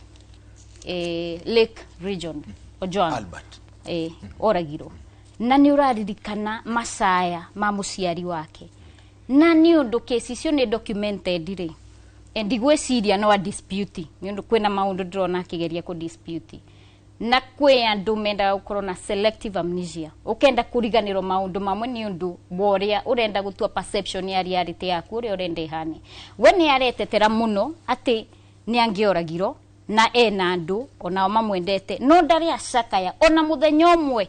Lake Region, Ojwang Albert, oragirwo, na nĩ ũraririkana macaya ma mũciari wake, na nĩ ũndũ kesi icio nĩ documented rĩ, ndigwĩciria no a dispute, nĩ ũndũ kwĩna maũndũ ndĩrona akĩgeria kũ dispute, na kwĩ andũ mendaga gũkorwo na selective amnesia, ũkenda kũriganĩrwo maũndũ mamwe nĩ ũndũ wa ũrĩa ũrenda gũtua perception ya reality yaku ũrĩa ũrenda ĩhane. We nĩ aretetera mũno atĩ nĩ angĩoragirwo na ena andũ onao mamwendete, no ndarĩ acakaya ona mũthenya ũmwe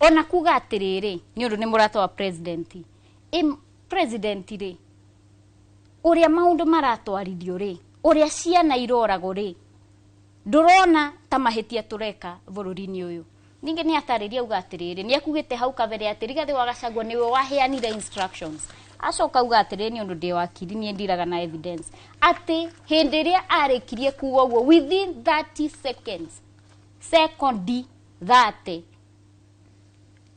ona kuga atĩrĩrĩ, nĩ ũndũ nĩ mũrata wa president. President rĩ, ũrĩa maũndũ maratwarithio rĩ, ũrĩa ciana iroragwo rĩ, ndũrona ta mahĩtia tũreka bũrũri-inĩ ũyũ? Ningĩ nĩ atarĩria auga atĩrĩrĩ, nĩ akugĩte hau kabere atĩ Rigathĩ wa Gachagua nĩwe waheanire instructions. Acoka auga atĩrĩrĩ, nĩ ũndũ ndĩ wakiri niĩ ndiraga na evidence, atĩ hĩndĩ ĩrĩa arĩkirie kuga ũguo, within 30 seconds, sekondi 30,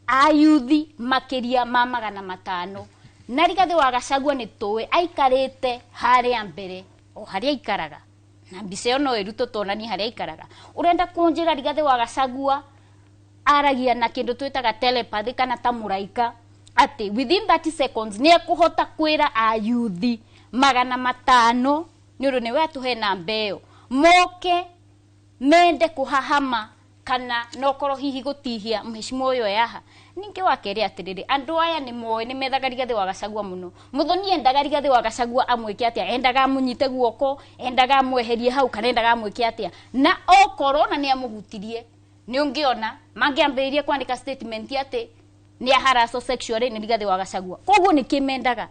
ayuthi makĩria ma 500, na Rigathĩ wa Gachagua nĩ tũĩ aikarĩte harĩa mbere o harĩa aikaraga, na mbica ĩyo no ĩrutwo tuonanie harĩa aikaraga. Ũrenda kũnjĩra Rigathĩ wa Gachagua aragia na kĩndũ twĩtaga telepathy kana ta mũraika, atĩ within 30 seconds nĩ ekũhota kwĩra ayuthi 500, nĩ ũndũ nĩwe atũhe namba ĩyo, moke mende kũhahama kana nokorwo hihi gũtihia mheshimiwa ũyũ yaha? Ningĩ wa kerĩ atĩrĩrĩ, andũ aya nĩ moĩ nĩ methaga Rigathĩ wa Gachagua mũno. Muthoni endaga Rigathĩ wa Gachagua amwĩke atĩa? Endaga amũnyite guoko, endaga amweherie hau, kana endaga amwĩke atĩa? Na okorwo na nĩ amũhutirie, nĩ ũngĩona mangĩambĩrĩrie kwandĩka statement atĩ nĩ aharacwo sexually nĩ Rigathĩ wa Gachagua. Koguo nĩ kĩ mendaga?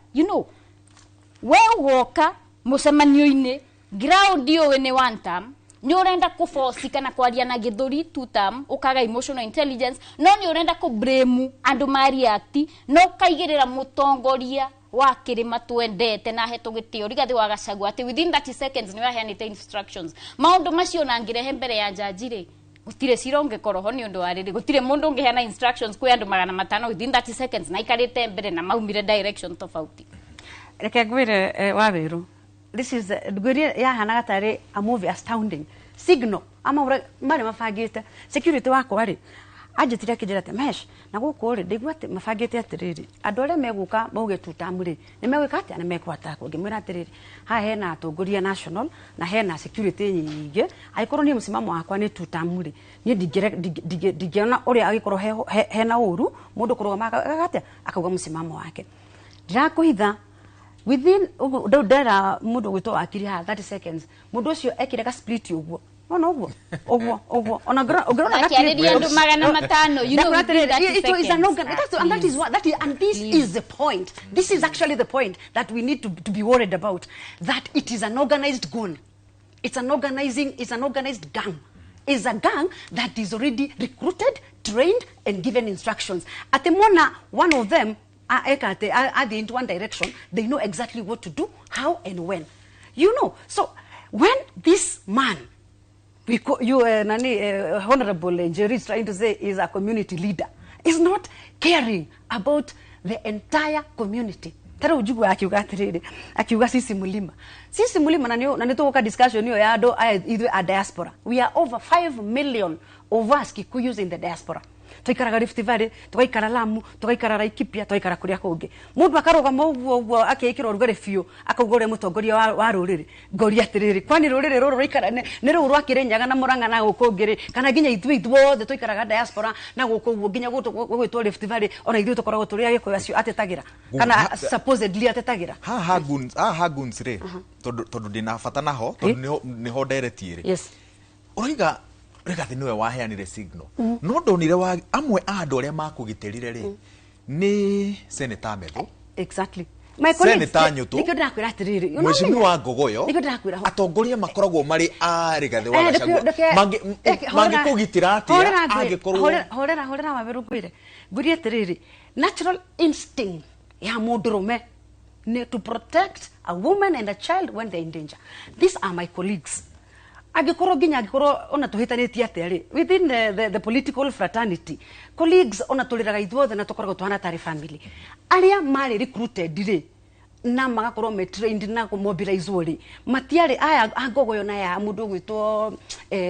We ũgoka mũcemanio-inĩ, ground ũĩ nĩ one term, nĩ ũrenda kũboci kana kwaria na gĩthũri two term, ũkaga emotional intelligence, no nĩ ũrenda kũ blame andũ ma react, no ũkaigĩrĩra mũtongoria wa kĩrĩma twendete na ahetwo gĩtĩo Rigathĩ wa Gachagua atĩ within 30 seconds nĩ waheanĩte instructions. Maũndũ macio na ngĩrehe mbere ya jaji rĩ, gũtirĩ cira ũngĩkorwo ho, nĩ ũndũ wa rĩrĩ, gũtirĩ mũndũ ũngĩheana instructions kwĩ andũ 500 within 30 seconds na aikarĩte mbere na maumire direction tofauti. Reke ngwĩre, Waweru, this is ngwĩrie yahanaga tarĩ a movie, astounding signal ama ũrĩa marĩ mabangĩte. Security wakwa rĩ, anjĩtire akĩnjĩra atĩ mesh na gũkũ rĩ, ndaigua atĩ mabangĩte atĩrĩrĩ, andũ arĩa megũka mauge two term rĩ, nĩ megwĩka atĩa, nĩ mekwatakwo. Ngĩmwĩra atĩrĩrĩ, haha hena atongoria national na hena security nyingĩ. Angĩkorwo niĩ mũsimamo wakwa nĩ two term rĩ, niĩ ndingĩona ũrĩa angĩkorwo hena ũru mũndũ kũrũgama atĩa akauga mũsimamo wake. Ndirakũhitha, within ũguo ndau ndera mũndũ ũgwĩtwo wakiri haha, 30 seconds mũndũ ũcio ekire ga split ũguo, nona ũguo ũguo ũguo, ona ũngĩrona ga clip. Akĩarĩria andũ 500, Ndakũra within atĩrĩrĩ, 30 it is an seconds. organ, and that is what, that is, and this is the point. This is actually the point that we need to be worried about. That it is an organized gun. It's an organizing, it's an organized gang. It's a gang that is already recruited, trained, and given instructions. At the mona, one of them, eka ate, athiĩ into one direction, they know exactly what to do, how, and when. So when this man, we call you, nani, Honorable Njeri is trying to say is a community leader, is not caring about the entire community. Tara ujugu akiuga atiriri, akiuga sisi mulima. Sisi mulima, na nĩ tũgũka discussion hiyo ya andũ aya ithuĩ a diaspora. We are over 5 million Of us Kikuyus in the diaspora, tũikaraga Rift Valley, tũgaikara Lamu, tũgaikara Laikipia, tũgaikara kũrĩa kũngĩ, mũndũ akarũgama ũguo ũguo akĩĩkĩra ũrugarĩ biũ, akauga ũrĩa mũtongoria wa rũrĩrĩ. Ngoria atĩrĩrĩ, kwani rũrĩrĩ rũrũ rũikara nĩ rũu rwa Kĩrĩnyaga na Mũrang'a na gũkũ ũngĩ rĩ, kana nginya ithuĩ ithuothe tũikaraga diaspora na gũkũ ũguo nginya gũgwĩtwo Rift Valley, ona ithuĩ tũkoragwo tũrĩ Agĩkũyũ acio atetagĩra kana supposedly atetagĩra? Haha goons, haha goons rĩ, tondu ndina bata naho, tondu niho nderetie rĩ. Ũroiga Rigathi nĩwe waheanire signal, no ndonire wa amwe a andũ arĩa makũgitĩrire rĩ nĩ Senator Methu. Exactly. My colleagues, Senator Nyutu. Nĩkĩo ndĩrakwĩra atĩrĩrĩ, Mheshimiwa Ngogoyo. Nĩkĩo ndĩrakwĩra Atongoria makoragwo marĩ a Rigathi wa Gachagua. Mangĩkũgitĩra atĩa angĩkorwo Horera, horera, Waweru. Ngwĩre atĩrĩrĩ, natural instinct ya mũndũrũme nĩ to protect a woman and a child when they're in danger. These are my colleagues. Angĩkorwo nginya angĩkorwo ona tũhĩtanĩtie atĩa rĩ, within the political fraternity, colleagues, ona tũrĩraga ithuothe na tũkoragwo tũhana tarĩ family. Arĩa marĩ recruited rĩ na magakorwo me trained na kũmobilizwo rĩ, matiarĩ aya a Ngogoyo na ya mũndũ ũgwĩtwo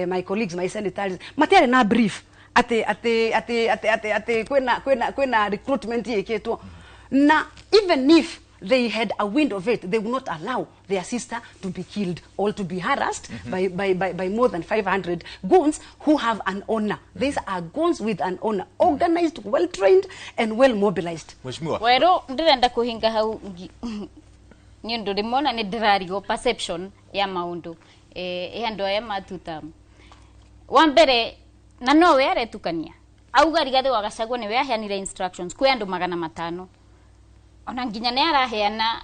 my colleagues, my senators, matiarĩ na brief atĩ kwĩna recruitment yĩkĩtwo. Na even if they had a wind of it, they would not allow their sister to be killed or to be harassed by more than 500 goons who have an honor. These are goons with an honor, organized, well trained, and well mobilized. Mheshimiwa. Werũ, ndĩrenda kũhinga hau nĩ ũndũ rĩmwe ona nĩ ndĩrarigwo perception ya maũndũ ya andũ aya matuta wa mbere, na nowe aretukania auga Rigathi wa Gachagua nĩwe aheanire instructions kwĩ andũ 500, ona nginya nĩ araheana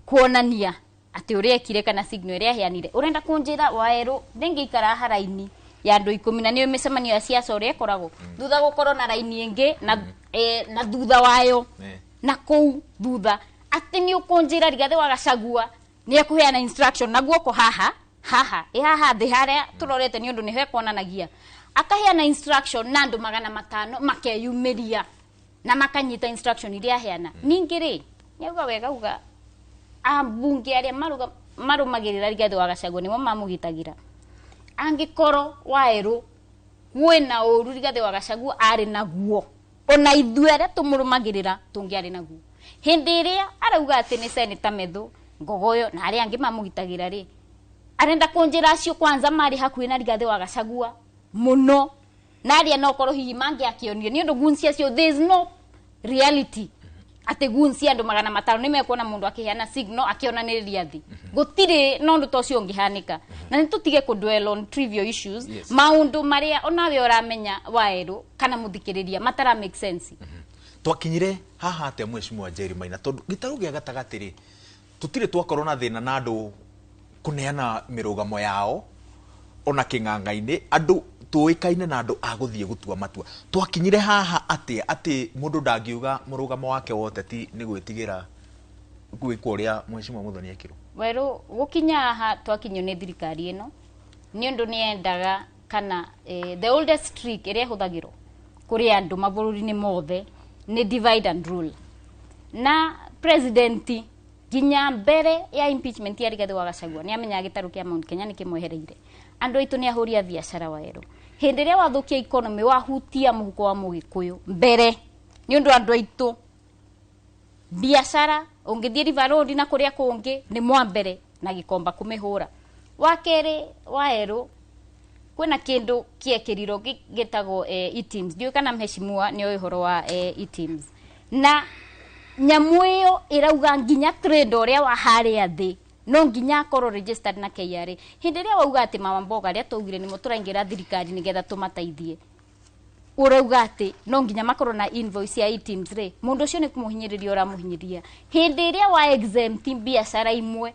kuonania atĩ ũrĩa ekire kana signal ĩrĩa aheanire. Ũrenda kũnjĩra, Waerũ, ndĩngĩikara haha raini ya andũ 10, na nĩyo mĩcemanio ya siasa ũrĩa ĩkoragwo, thutha gũkorwo na raini ĩngĩ na thutha wayo na kũu thutha, atĩ nĩ ũkũnjĩra Rigathi wa Gachagua nĩ ekũheana instruction na guoko haha haha ĩ haha thĩ harĩa tũrorete, nĩ ũndũ nĩho ekuonanagia akaheana instruction na andũ 500 makeyumĩria na makanyita instruction iria aheana? Ningĩ rĩ, nĩauga wega, uga ambunge arĩa marũmagĩrĩra Rigathi wa Gachagua nĩmo mamũgitagĩra. Angĩkorwo, Waerũ, kwĩna ũru Rigathi wa Gachagua arĩ naguo, ona ithuĩ arĩa tũmũrũmagĩrĩra tũngĩarĩ naguo. Hĩndĩ ĩrĩa arauga atĩ nĩ Senator Methu, Ngogoyo na arĩa angĩ mamũgitagĩra rĩ, arenda kũnjĩra acio kwanza marĩ hakuhĩ na Rigathi wa Gachagua mũno na arĩa no korwo hihi mangĩakĩonire, nĩ ũndũ goons acio, there is no reality atĩ goons andũ 500 nĩ mekuona mũndũ akĩheana signal akĩonanĩrĩria thĩ. Gũtirĩ na ũndũ ta ũcio ũngĩhanĩka, na nĩ tũtige kũ dwell on trivial issues, maũndũ marĩa onawe ũramenya, Waerũ, kana mũthikĩrĩria, matara make sense. Twakinyire haha atĩa, Mheshimiwa Jerry Maina? Tondu gĩtarũ gĩa gatagatĩ rĩ, tũtirĩ twakorwo na thĩna na andũ kũneana mĩrũgamo yao ona kĩng'ang'a-inĩ, andũ tũĩkaine na andũ a gũthiĩ gũtua matua. Twakinyire haha atĩa atĩ mũndũ ndangiuga mũrũgamo wake wa ũteti nĩ gwĩtigĩra gwĩkwo ũrĩa Mheshimiwa Muthoni ekirwo? Werũ, gũkinya haha twakinyio nĩ thirikari ĩno nĩ ũndũ nĩ yendaga kana the oldest trick ĩrĩa ĩhũthagĩrwo kũrĩ andũ mabũrũri-inĩ mothe nĩ divide and rule. Na president nginya mbere ya impeachment ya Rigathi wa Gachagua nĩ amenyaga gĩtarũ kĩa Mount Kenya nĩ kĩmwehereire. Andũ aitũ nĩ ahũri a biacara, Waerũ. Hĩndĩ ĩrĩa wathũkia economy, wahutia mũhuko wa mũgĩkũyũ mbere, nĩ ũndũ andũ aitũ biacara ũngĩthiĩ River Road na kũrĩa kũngĩ nĩ mwa mbere na gĩkomba kũmĩhũra. Wa kerĩ, Waerũ, kwĩna kĩndũ kĩekĩrirwo gĩtagwo eTIMS. Ndiũĩ kana mheshimiwa nĩ oĩ ũhoro wa eTIMS, na nyamũ ĩyo ĩrauga nginya trader ũrĩa wa harĩa thĩ no nginya akorwo registered na KRA. Hĩndĩ ĩrĩa wauga atĩ mama mboga arĩa twaugire nĩmo tũraingĩra thirikari nĩgetha tũmateithie, ũrauga atĩ no nginya makorwo na invoice ya eTIMS rĩ, mũndũ ũcio nĩ kũmũhinyĩrĩria ũramũhinyĩrĩria. Hĩndĩ ĩrĩa wa exempt biacara imwe,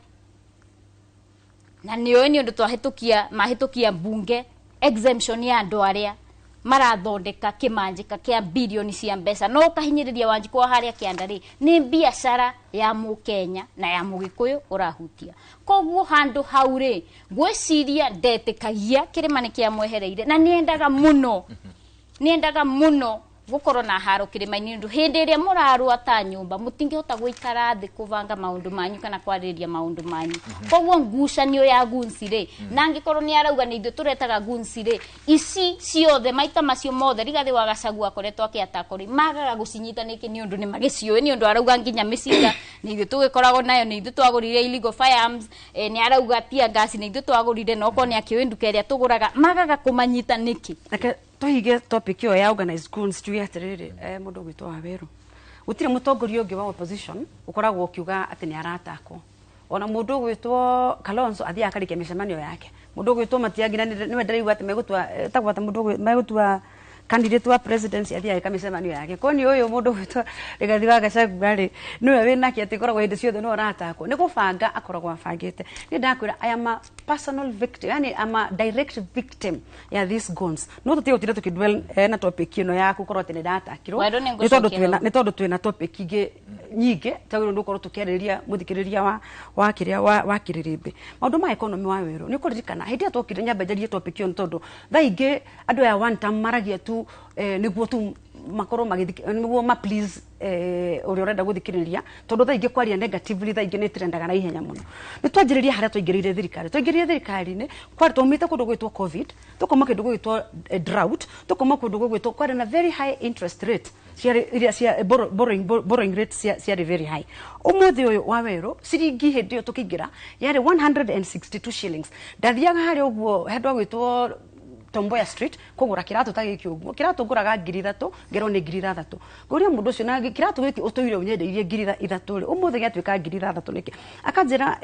na nĩũĩ nĩ ũndũ twahĩtũkia mahĩtũkia mbunge exemption ya andũ arĩa marathondeka kĩmanjĩka kĩa bilioni cia mbeca, no ũkahinyĩrĩria Wanjikũ wa harĩa kĩanda rĩ, nĩ biacara ya mũkenya na ya mũgĩkũyũ ũrahutia. Koguo handũ hau rĩ, ngwĩciria ndetĩkagia kĩrĩma nĩ kĩamwehereire, na nĩendaga mũno, nĩendaga mũno Gukorwo na haro kirima-inĩ nĩ ũndũ hĩndĩ ĩrĩa mũrarũa ta nyũmba mũtingĩhota gũikara thĩ kũbanga maũndũ manyu kana kwarĩrĩria maũndũ manyu. Koguo ngucanio ya gunci rĩ, na angĩkorwo nĩ arauga nĩ ithuĩ tũretaga gunci rĩ, ici ciothe maita macio mothe Rigathĩ wa Gachagua akoretwo akĩatakwo rĩ, magaga gũcinyita nĩkĩ? Nĩ ũndũ nĩ magĩciũĩ, nĩ ũndũ arauga nginya mĩcinga nĩ ithuĩ tũgĩkoragwo nayo, nĩ ithuĩ twagũrire illegal firearms, nĩ arauga tear gas nĩ ithuĩ twagũrire, na okorwo nĩ akĩũĩ nduka ĩrĩa tũgũraga, magaga kũmanyita nĩkĩ? Reke tũhinge topic ĩyo ya organized goons, tuge atĩrĩrĩ, mũndũ ũgwĩtwo Wawerũ, gũtirĩ mũtongoria ũngĩ wa opposition ũkoragwo ũkiuga atĩ nĩ aratakwo. Ona mũndũ ũgwĩtwo Kalonzo athiaga akarĩkia mĩcemanio yake. Mũndũ ũgwĩtwo Matiang'i, na nĩwe ndĩraigua atĩ megũtua, tagwo atĩ mũndũ megũtua candidate wa presidency, athiaga eka mĩcemanio yake. Kwani ũyũ mũndũ ũgwĩtwo Rigathi wa Gachagua rĩ, nĩwe wĩnake atĩ ĩkoragwo hĩndĩ ciothe nĩwe ũratakwo? Nĩ gũbanga akoragwo abangĩte. Niĩ ndakwĩra, I am a personal victim, yani I'm a direct victim ya these guns. No tũtige gũtinda tũkĩdwell na topic ĩno ya gũkorwo atĩ nĩ ndatakirwo, Werũ, nĩ nĩ tondũ ngũcokia twĩna hau. Nĩ tondũ twĩna topic ingĩ nyingĩ twagĩrĩirwo nĩ gũkorwo tũkĩarĩrĩria mũthikĩrĩria wa kĩrĩa wa kĩrĩrĩmbĩ, maũndũ ma economy. Wa werũ, nĩ ũkũririkana hĩndĩ ĩrĩa twokire, nyambe njarie topic ĩyo, nĩ tondũ thaa ingĩ andũ aya one term maragia tu nĩguo tu makorwo magĩthikĩ, nĩguo ma please ũrĩa ũrenda gũthikĩrĩria, tondũ thaa ingĩ kwaria negatively thaa ingĩ nĩ trendaga na ihenya mũno. Nĩ twanjĩrĩria harĩa twaingĩrĩire thirikari, twaingĩrĩire thirikari-inĩ kwarĩ twaumĩte kũndũ gwĩtwo COVID, tũkauma kĩndũ gwĩtwo drought, tũkauma kũndũ gũgwĩtwo kwarĩ na very high interest rate ciarĩ iria cia borrowing rate ciarĩ very high. Ũmũthĩ ũyũ, wa werũ, ciringi hĩndĩ ĩyo tũkĩingĩra yarĩ 162 shillings. Ndathiaga harĩa ũguo handũ hagwĩtwo Tomboya Street kũgũra kĩratũ ta gĩkĩ ũguo. Kĩratũ ngũraga 3,000, ngerwo nĩ 6,000. Ngũria mũndũ ũcio, na kĩratũ gĩkĩ ũtũire ũnyendeirie 3,000 rĩ, ũmũthĩ gĩatuĩka 6,000 nĩkĩ? Akanjĩra,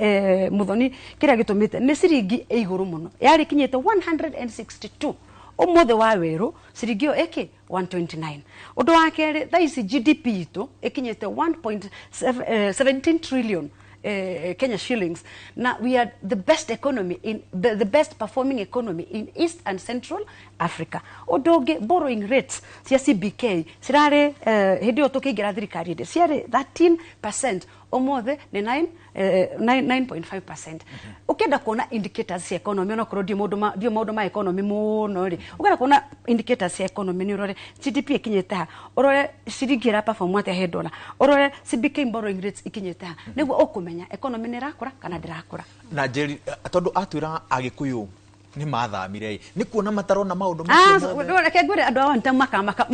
mũthoni, kĩrĩa gĩtũmĩte nĩ ciringi ĩ igũrũ mũno, yarĩ kinyĩte 162, ũmũthĩ wa werũ ciringi ĩyo ĩkĩ 129. Ũndũ wa kerĩ, thaa ici GDP itũ ĩkinyĩte 1.17 trillion Kenya shillings. Now we are the best economy in the best performing economy in East and Central Africa. Ũndũ ũngĩ, borrowing rates cia CBK cirarĩ hĩndĩ ĩyo tũkĩingĩra thirikari rĩ ciarĩ 13%, ũmũthĩ nĩ 9 9.5%. Ũkĩenda kuona indicators cia economy, onakorwo ndiũ maũndũ ma economy mũno rĩ, ũkĩenda kuona indicators cia economy nĩ ũrore GDP ĩkinyĩte ha, ũrore ciringi ĩra perform atĩa he dollar, ũrore CBK borrowing rates ikinyĩte ha, nĩguo ũkũmenya economy nĩ ĩrakũra kana ndĩrakũra. Na Njeri, tondũ atwĩra agĩkũyũ nĩ mathamire, nĩ kuona matarona maũndũ Ah, macio mothe. Reke ngwĩre, andũ a one makamaka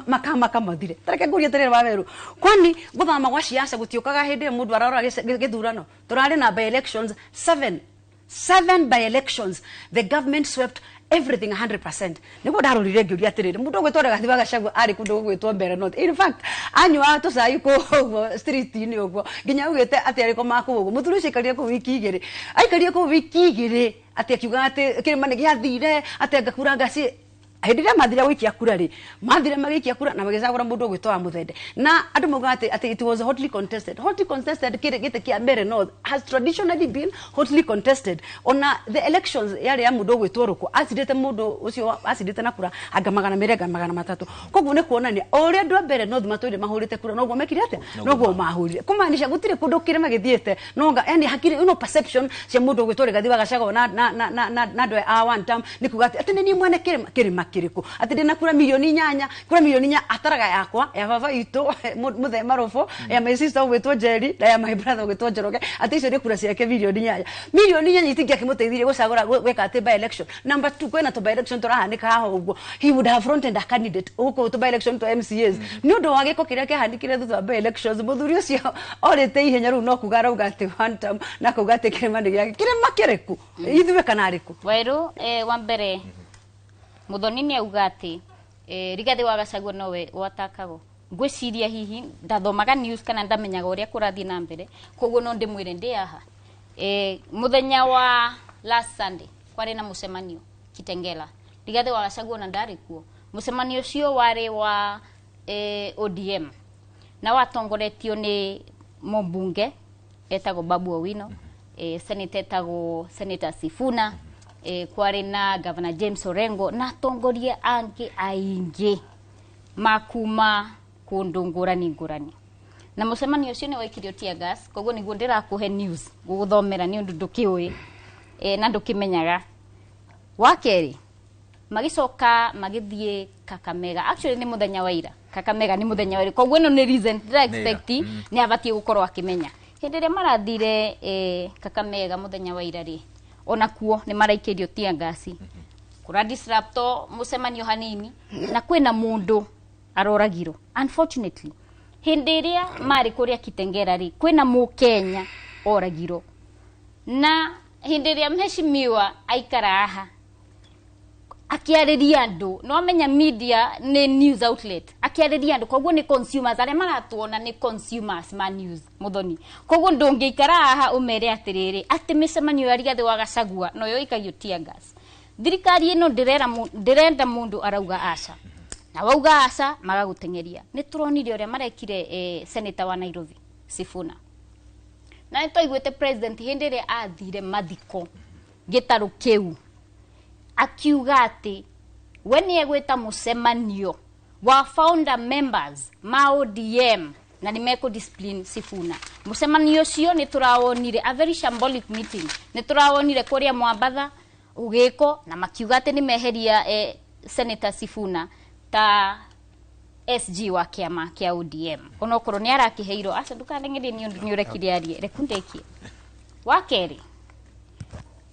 makamaka mathire. Tareke ngũrie atĩrĩrĩ, wa werũ, kwani gũthama gwa ciaca gũtiũkaga hĩndĩ ĩrĩa mũndũ ararora gĩthurano? Tũrarĩ na by elections seven, seven by elections. The government swept everything 100%. Nĩguo ndarorire ngĩũria atĩrĩrĩ, mũndũ ũgwĩtwo Rigathi wa Gachagua arĩ kũndũ gũgwĩtwo Mbeere North, in fact anyuaga tũcai kũu ũguo street-inĩ ũguo, nginya augĩte atĩ arĩ koma kũu ũguo. Mũthuri ũcio aikarire kũu wiki 2, aikarire kũu wiki 2, atĩ akiuga atĩ kĩrĩma nĩ gĩathire, atĩ ngakura ngaci. Hĩndĩ ĩrĩa mathire gũikia kura rĩ, mathire magĩikia kura na magĩcagũra mũndũ ũgwĩtwo wa Mũthende, na andũ maugaga atĩ it was hotly contested, hotly contested. Kĩrĩ gĩtĩ kĩa Mbeere North has traditionally been hotly contested. Ona the elections yarĩ ya mũndũ ũgwĩtwo Rũkũ, acindĩte mũndũ ũcio acindĩte na kura anga 200, anga 300. Koguo nĩ kuonania o ũrĩa andũ a Mbeere North matũire mahũrĩte kura, noguo mekire atĩa, noguo mahũrire, kũmaanisha gũtirĩ kũndũ kĩrĩma gĩthiĩte nonga. Yani hakiri ino perception cia mũndũ ũgwĩtwo Rigathi wa Gachagua na andũ a one term nĩ kuga atĩ nĩ niĩ mwene kĩrĩma. Kĩrĩma kĩrĩkũ atĩ ndĩna kura 8 milioni? Kura 4 milioni ataraga yakwa, ya baba itũ mũthee Marũbũ, ya my sister ũgwĩtwo Njeri, na ya my brother ũgwĩtwo Njoroge, atĩ icio nĩ kura ciake 8 milioni. 8 milioni itingĩakĩmũteithirie gũcagũra gwĩka atĩ by election number 2. Kwĩna tũ by election tũrahanĩka haha ũguo, he would have fronted a candidate gũkũ tũ by election twa MCAs. Nĩ ũndũ wa gĩko kĩrĩa kĩahanĩkire thutha wa by elections, mũthuri ũcio orĩte ihenya. Rĩu no kuga arauga atĩ one term, na kuga atĩ kĩrĩma nĩ gĩake. Kĩrĩma kĩrĩkũ, ithuĩ kana arĩkũ? Wairũ, wa mbere Muthoni nĩ auga atĩ Rigathi wa Gachagua nowe watakagwo. Ngwĩciria hihi ndathomaga news kana ndamenyaga ũrĩa kũrathiĩ na mbere, koguo no ndĩmwĩre ndĩ haha. Mũthenya wa last Sunday kwarĩ na mũcemanio Kitengela. Rigathi wa Gachagua ona ndarĩ kuo. Mũcemanio ũcio warĩ wa ODM na watongoretio nĩ mũmbunge etagwo Babu Owino, senator etagwo Senator Sifuna, kwarĩ na Governor James Orengo na atongoria angĩ aingĩ makuma kũndũ ngũrani ngũrani, na mũcemanio ũcio nĩ waikirio tear gas. Koguo nĩguo ndĩrakũhe news gũgũthomera nĩ ũndũ ndũkĩũĩ na ndũkĩmenyaga. Wa kerĩ, Magicoka magithie Kakamega. Actually ni muthenya wa ira. Kakamega ni muthenya wa ira. Koguo ino ni recent ndira expect ni abatie gukorwo akimenya. Hindi ria marathire Kakamega muthenya wa ira ri, ona kuo ni maraikirio tear gas. Kura disrupto mucemanio hanini na kwina mundu aroragirwo. Unfortunately, hindi ria mari kuria Kitengera ri, kwina mukenya oragirwo. Na hindi ria mheshimiwa aikara haha akiarĩria andũ, no amenya media nĩ news outlet, akiarĩria andũ koguo nĩ consumers arĩa maratuona nĩ consumers ma news Muthoni. Koguo ndũngĩikara haha ũmere atĩrĩrĩ atĩ mĩcemanio ya Rigathĩ wa Gachagua no yo ĩikagio tear gas. Thirikari ĩno ndĩrenda mũndũ arauga aca, na wauga aca magagũteng'eria. Nĩ tũronire ũrĩa marekire senator wa Nairobi Sifuna, na nĩ twaiguĩte president hĩndĩ ĩrĩa athire mathiko gĩtarũ kĩu akiuga atĩ we nĩ egwĩta mũcemanio wa founder members ma ODM na nĩ mekũ discipline Sifuna. Mũcemanio ũcio nĩ tũrawonire, a very shambolic meeting, nĩ tũrawonire kũrĩa Mwambatha ũgĩko, na makiuga atĩ nĩ meheria Senator Sifuna ta SG wa kĩama kĩa ODM, onokorwo nĩ arakĩheirwo. Aca ndũkaneng'erie nĩ ũndũ nĩ ũrekire arie, rekundekie. Wa kerĩ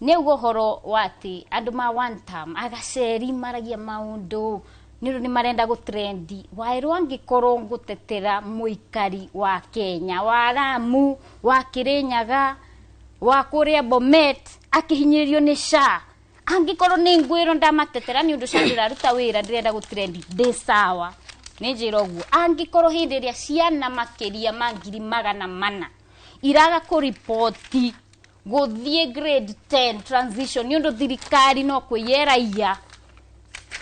nĩ ugo ũhoro wa atĩ andũ ma one term agaceri maragia maũndũ nĩ ũndũ nĩ marenda gũtrendi. Waĩrwo angĩkorwo ngũtetera mũikari wa Kenya wa Lamu wa Kirinyaga wa kũrĩa Bomet akĩhinyĩrĩrio nĩ SHA, angĩkorwo nĩ ngwĩrwo ndamatetera nĩ ũndũ SHA ndĩraruta wĩra ndĩrenda gũtrendi, ndĩ sawa, nĩ njĩra ũguo. Angĩkorwo hĩndĩ ĩrĩa ciana makĩria ma 400,000 iraga kũriboti gũthiĩ grade 10 transition nĩ ũndũ thirikari no kwĩyeraia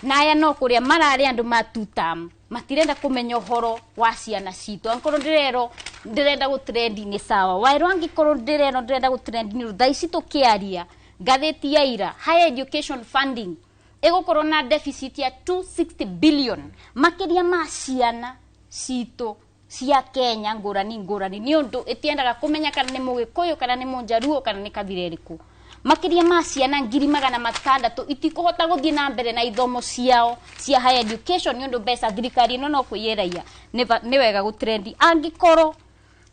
na aya no kũrĩa mararĩa andũ ma two term matirenda kũmenya ũhoro wa ciana citũ. Angĩkorwo ndĩrerwo ndĩrenda gũtrendi nĩ sawa, waĩrwo angĩkorwo ndĩrerwo ndĩrenda gũtrendi nĩ ũndũ thaa ici tũkĩaria ngathĩti ya ira higher education funding ĩgũkorwo na deficit ya 260 billion makĩria ma ciana citũ cia Kenya ngũrani ngũrani nĩ ũndũ ĩtiendaga kũmenya kana nĩ mũgĩkũyũ kana nĩ mũnjaruo kana nĩ kabira ĩrĩkũ. Makĩria ma ciana 600,000 itikũhota gũthiĩ na mbere na ithomo ciao cia higher education nĩ ũndũ mbeca thirikari ĩno no kwĩyeraia. Nĩ wega gũtrendi. Angĩkorwo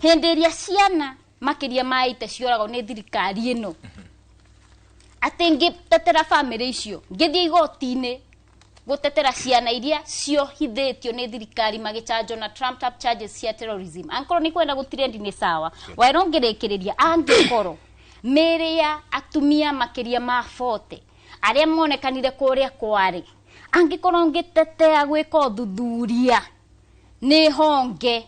hĩndĩ ĩrĩa ciana makĩria ma 80 cioragwo nĩ thirikari ĩno, atĩ ngĩtetera bamĩrĩ icio ngĩthiĩ igoti-inĩ gũtetera ciana iria ciohithĩtio nĩ thirikari magĩchanjwo na trumped up charges cia terrorism, angĩkorwo nĩ kwenda gũtrendi nĩ sawa. Waĩrwo ngĩrĩkĩrĩria, angĩkorwo mĩĩrĩ ya atumia makĩria ma 40 arĩa monekanire kũrĩa kwarĩ, angĩkorwo ngĩtetea gwĩka ũthuthuria nĩ honge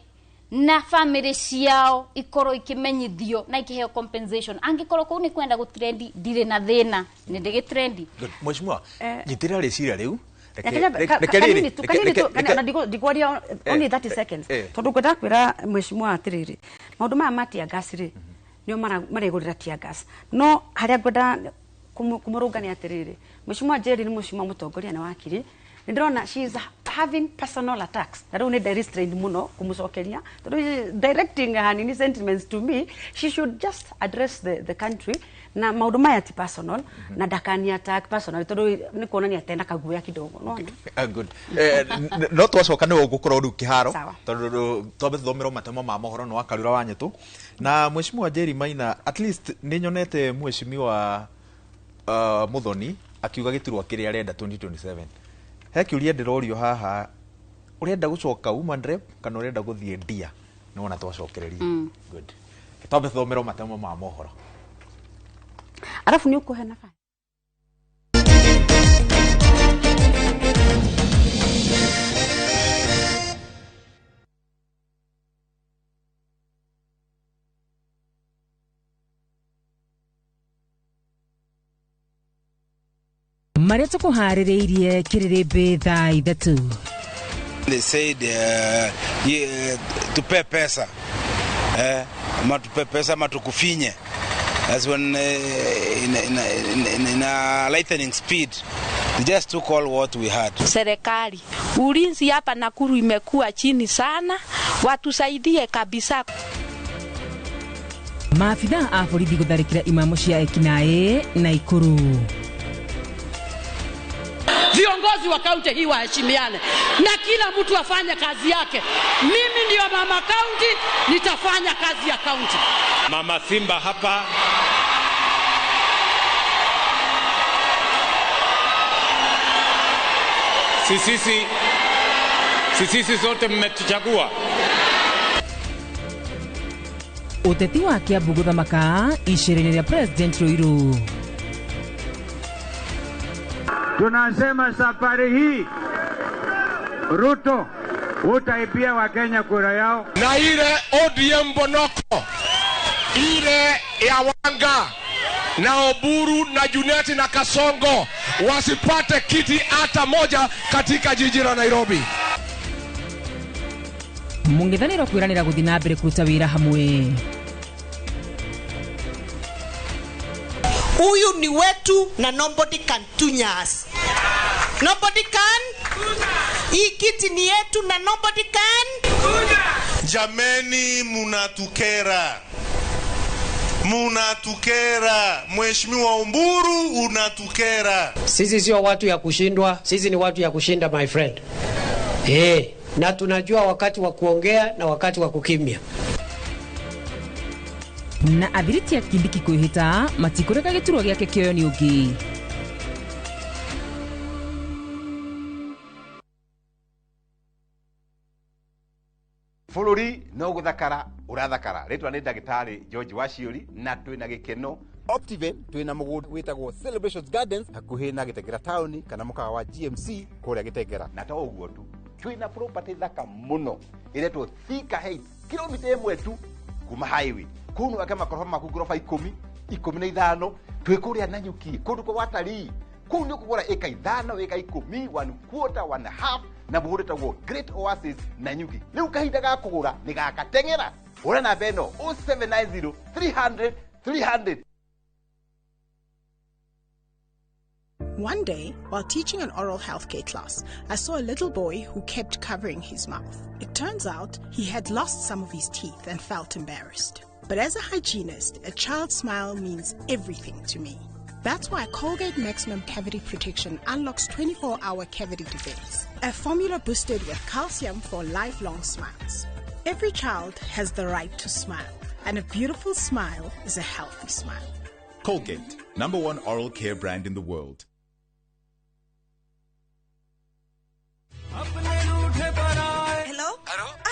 na bamĩrĩ ciao ikorwo ikimenyithio na ikiheo compensation, angĩkorwo kũu nĩ kwenda gũtrendi ndirĩ na thĩna, nĩ ndĩgĩtrendi. Mheshimiwa, nyitĩrĩra rĩciria rĩu. Ndikwaria only 30 seconds tondũ ngwenda kwĩra mheshimiwa atĩrĩrĩ, maũndũ maya ma tear gas rĩ nĩo maregũrĩra tear gas, no harĩa ngwenda kũmũrũnga nĩ atĩrĩrĩ, mheshimiwa Njeri nĩ mheshimiwa mũtongoria na wakiri, nĩ ndĩrona she is having personal attacks na rĩu nĩ restrained mũno kũmũcokeria tondũ directing her nini sentiments to me. She should just address the country na maũndũ maya ti personal na ndakani attack personal tondũ nĩ kuonania atena kaguoya kidogo. No good. No twacoka nĩ ũgũkorwo rĩu kĩharo tondũ twambe tũthomerwo matemo ma mohoro no Wakarura wa Nyetũ na mheshimiwa Njeri Maina. At least nĩ nyonete mheshimiwa Muthoni akiuga gĩturwa kĩrĩa arenda 2027. He kĩũria ndĩrorio haha, ũrenda gũcoka woman rep kana ũrenda gũthiĩ ndia? Nĩ wona twacokereria. Good. Twambe tũthomerwo matemo ma mohoro. Arafu nĩ ũkũhe nafasi. Marĩa tũkũharĩrĩirie kĩrĩrĩmbĩ thaa 3. They said tupe pesa, ama tupe pesa ama tukufinye. That's when in a lightning speed they just took all what we had. Serikali, ulinzi hapa Nakuru imekuwa chini sana, watusaidie kabisa. Maafitha a borithi gũtharĩkĩra imamo cia ekinaĩ Naikuru. Viongozi wa kaunti hii waheshimiane na kila mtu afanye kazi yake. Mimi ndio mama kaunti, nitafanya kazi ya kaunti. Mama Simba hapa sisi sote mmetuchagua. Uteti wa Kiambu guthamaka icera-inĩ rĩa President Ruiru. Tunasema safari hii Ruto utaibia Wakenya kura yao. Na ile ODM Bonoko ile ya Wanga na Oburu na Junet na Kasongo wasipate kiti hata moja katika jiji la Nairobi. Mũng'ethanĩro kwĩranĩra gũthiĩ na mbere kũruta wĩra hamwe. Huyu ni wetu na nobody can tunya us. Nobody can. Hii kiti ni yetu na nobody can. Jameni, munatukera. Munatukera. Mheshimiwa Umburu, unatukera. Sisi sio watu ya kushindwa, sisi ni watu ya kushinda, my friend. Na tunajua wakati wa kuongea na wakati wa kukimya. Na athiriti a Kindiki kwĩhĩta matikũreka gĩturwa gĩake kĩoyo nĩ ũngĩ. Bũrũri no gũthakara ũrathakara. Rĩtwa nĩ ndagĩtarĩ George Waciũri na twĩna gĩkeno Optiven twĩna mũgũnda wĩtagwo Celebrations Gardens hakuhĩ na Gĩtengera taũni kana mũkawa wa GMC kũrĩa Gĩtengera. Na to ũguo tu, twĩna property thaka mũno ĩretwo Thika Heights, kilomita 1 tu kuma highway. Kũu no ake makoroba maku ngoroba 10, 15, twĩ kũrĩa Nanyuki, kũndũ kwa watalii. Kũu nĩ ũkũgũra ĩka 5, ĩka 10, 1/4, 1/2 na mũgũnda wĩtagwo Great Oasis Nanyuki. Rĩu kahinda ga kũgũra nĩ gakateng'era. Hũra namba ĩno 0790 300 300. One day, while teaching an oral healthcare class, I saw a little boy who kept covering his mouth. It turns out he had lost some of his teeth and felt embarrassed. But as a hygienist, a child's smile means everything to me. That's why Colgate Maximum Cavity Protection unlocks 24-hour cavity defense, a formula boosted with calcium for lifelong smiles. Every child has the right to smile, and a beautiful smile is a healthy smile. Colgate, #1 oral care brand in the world. Hello?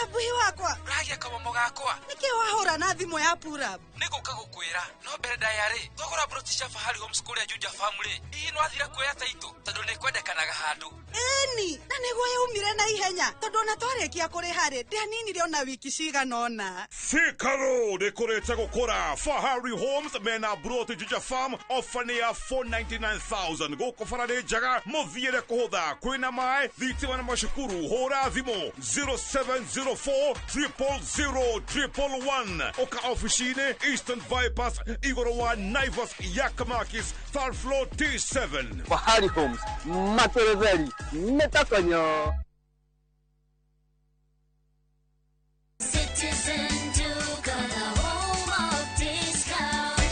Abuhi wakwa. Uragia kamomo gakwa. Niki wahura na thimu ya pura? Niguka gukwira. No mbere ndaya-rĩ, twagũra broti cia Fahari Homes kũrĩa Juja Farm rĩ, hihi nĩwathire kuoya taitũ tondũ nĩkwendekanaga handũ. Ĩni, na nĩguo yaumire na ihenya tondũ ona twarĩkia kũrĩha rĩ, ndianinire ona wiki cigana ũna. Thika Road ĩkũrĩte gũkũra. Fahari Homes mena broti Juja Farm ofa nĩ ya 499,000 gũkũ bara nĩ njega, mũthiĩre kũhũtha, kwĩna maĩ, thitima na macukuru. Hũra thimũ 0704 000 111. Ũka ofici-inĩ Eastern Bypass igũrũ wa Naivas Yakamakis third floor T7. Fahari Homes materetheri nĩtakonyo.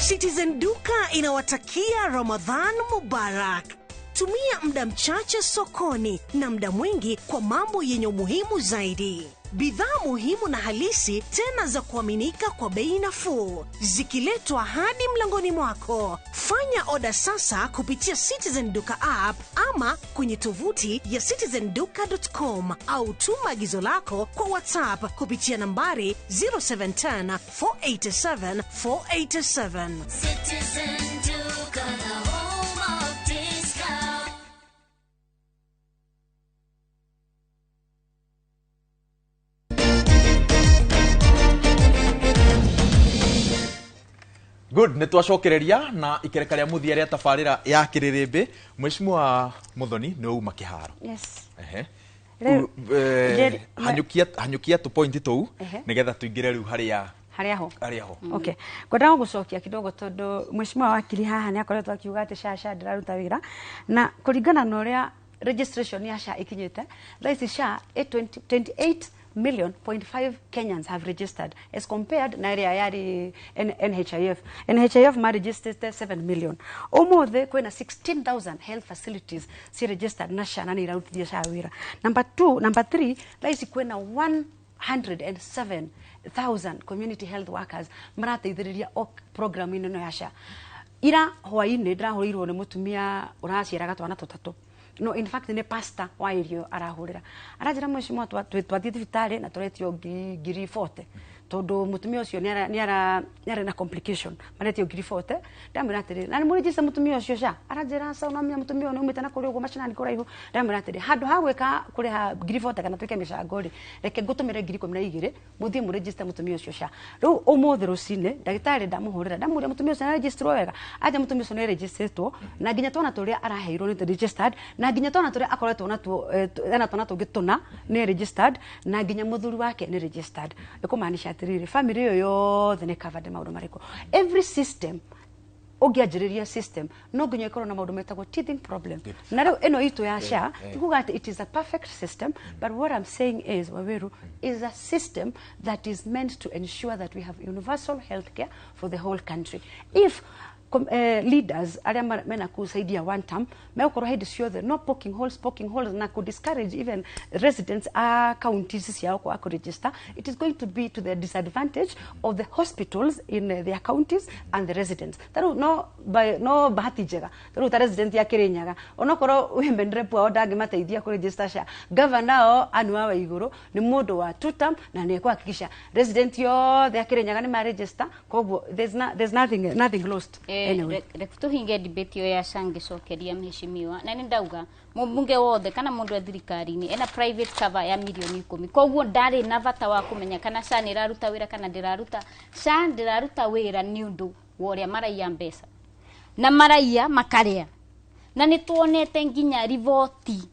Citizen Duka inawatakia Ramadhan Mubarak. Tumia muda mchache sokoni na muda mwingi kwa mambo yenye umuhimu zaidi. Bidhaa muhimu na halisi tena za kuaminika kwa bei nafuu, zikiletwa hadi mlangoni mwako. Fanya oda sasa kupitia Citizen Duka app ama kwenye tovuti ya citizenduka.com au tuma agizo lako kwa WhatsApp kupitia nambari 0710 487 487. Citizen Duka, the home of discount. Good, nĩ twacokereria na ikereka rĩa mũthia rĩa tabarĩra ya kĩrĩrĩmbĩ. Mheshimiwa Muthoni nĩ uma kĩharo. Yes. Ehe. Rĩu, Hanyũkia hanyũkia tũ point tũu nĩgetha tũingĩre rĩu harĩa harĩa ho. Harĩa ho. Okay. Ngwendaga gũcokia kidogo tondũ mheshimiwa wakiri haha nĩ akoretwo akiuga atĩ SHA SHA ndĩraruta wĩra na kũringana na ũrĩa registration ya SHA ikinyĩte thaa ici SHA ĩ million point 5 Kenyans have registered as compared na ĩrĩa yarĩ NHIF. NHIF ma registered 7 million. Ũmũthĩ kwĩna 16,000 health facilities ci registered na SHA na nĩ irarutithia SHA wĩra. Number 2, number 3, thaa ici kwĩna 107,000 community health workers marateithĩrĩria o program-inĩ ĩno ya SHA. Ira hwainĩ ndĩrahũrĩirwo nĩ mũtumia ũraciaraga twana tũtatũ, no in fact nĩ pastor wa irio arahũrĩra, aranjĩra, "Mheshimiwa, twathiĩ thibitarĩ na tũretio ngiri 40 tondũ mũtumia ũcio nĩ arĩ na complication, maretio ngiri 40." Ndamwĩra atĩrĩrĩ, "Na nĩ mũregister mũtumia ũcio SHA?" Aranjĩra, "Aca, ũnamenya mũtumia ũyũ nĩ umĩte na kũrĩa ũguo macinani kũraihu." Ndamwĩra atĩrĩ, "Handũ ha gwĩka kũrĩha ngiri 40 kana twĩke mĩcango rĩ, reke ngũtũmĩre 12,000 mũthiĩ mũregister mũtumia ũcio SHA." Rĩu ũmũthĩ rũcinĩ ndagĩtarĩ ndamũhũrĩra, ndamũria mũtumia ũcio nĩ wega anja, mũtumia ũcio nĩ registerwo na nginya twana tũrĩa araheirwo nĩ registered, na nginya twana tũrĩa akoretwo natuo, ena twana tũngĩ tũna nĩ registered, na nginya mũthuri wake nĩ registered. Ĩkũmaanisha atĩrĩrĩ, family ĩyo yothe nĩ covered. Maũndũ marĩkũ? Every system ũngĩanjĩrĩria system no nginya ĩkorwo na maũndũ metagwo teething problem, na rĩu ĩno itũ ya SHA, tikuga atĩ it is a perfect system, but what I'm saying is, Waweru, is a system that is meant to ensure that we have universal health care for the whole country. If leaders arĩa mena kusaidia one term megũkorwo hĩndĩ ciothe no poking holes na ku discourage even residents a counties ciao kwaga kũregister, it is going to be to the disadvantage of the hospitals in their counties and the residents. Tarĩu no no bahati njega, tarĩu ta resident ya Kirinyaga, onokorwo women rep wao ndangĩmateithia kũregister SHA, governor o Anne Waigũrũ nĩ mũndũ wa two term na nĩ ekũhakikisha resident yothe ya Kirinyaga nĩ maregister. Koguo there's nothing lost. Anyway. Reke tuhinge debate iyo ya SHA ngĩcokeria mheshimiwa, na nĩ ndauga mũmbunge wothe kana mũndũ wa thirikari-inĩ ena private cover ya mirioni 10, koguo ndarĩ na bata wa kũmenya kana SHA nĩ ĩraruta wĩra kana ndĩraruta. SHA ndĩraruta wĩra nĩ ũndũ wa ũrĩa maraiya mbeca na maraiya makarĩa, na nĩ tuonete nginya riboti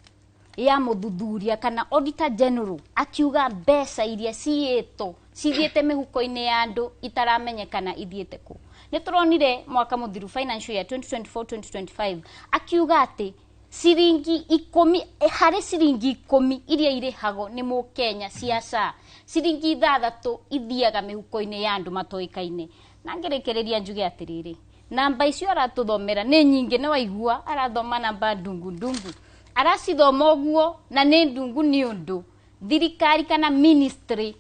ya mũthuthuria kana auditor general akiuga mbeca iria ciĩtwo cithiĩte mĩhuko-inĩ ya andũ itaramenyekana ithiĩte kũ. Nĩ tũronire mwaka mũthiru, financial year 2024-2025, akiuga atĩ ciringi 10 harĩ ciringi 10 iria irĩhagwo nĩ mũkenya cia SHA, ciringi 6 ithiaga mĩhuko-inĩ ya andũ matoĩkaine. Na ngĩrĩkĩrĩria njuge atĩrĩrĩ, namba icio aratũthomera nĩ nyingĩ, nĩ waigua arathoma namba ndungu ndungu, aracithoma ũguo na nĩ ndungu nĩ ũndũ thirikari kana ministry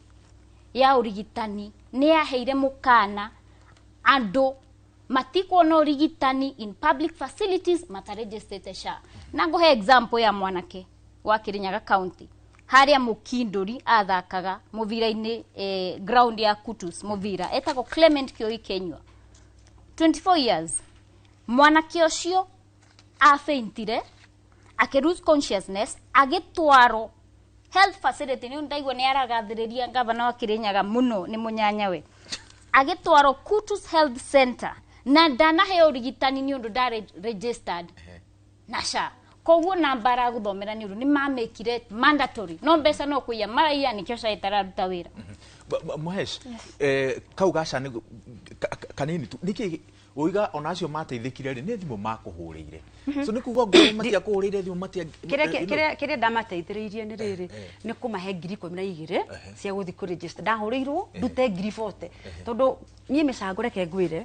ya ũrigitani nĩ yaheire mũkana andũ matikuona ũrigitani in public facilities mataregistrĩte SHA. Na ngũhe example ya mwanake wa Kirinyaga County harĩa Mũkindũri athakaga mũbira-inĩ, ground ya Kutus mũbira, etagwo Clement Kioi Kenyua, 24 years. Mwanake ũcio afaintire, akĩ lose consciousness, agĩtwarwo health facility. Nĩ ndaigua nĩ aragathĩrĩria gavana wa Kirinyaga mũno, nĩ mũnyanyawe. Agĩtwarwo Kutus Health Center na ndanaheo ũrigitani nĩ ũndũ ndarĩ registered na SHA. Koguo namba aragũthomera nĩ ũndũ nĩ mamĩkire mandatory, no mbeca no kũiya maraiya, nĩkĩo SHA ĩtararuta wĩra. Mũhesh, kau gaca nĩ kanini tu nĩkĩ ũiga ona acio mateithĩkire rĩ, nĩ thimũ makũhũrĩire? So nĩ kuga ngorwo matiakũhũrĩire thimũ matia Kĩrĩa ndamateithĩrĩirie nĩ rĩrĩ, nĩ kũmahe 12,000 cia gũthiĩ kũregister. Ndahũrĩirwo ndute ngiri 40 tondũ niĩ mĩcango, reke ngwĩre,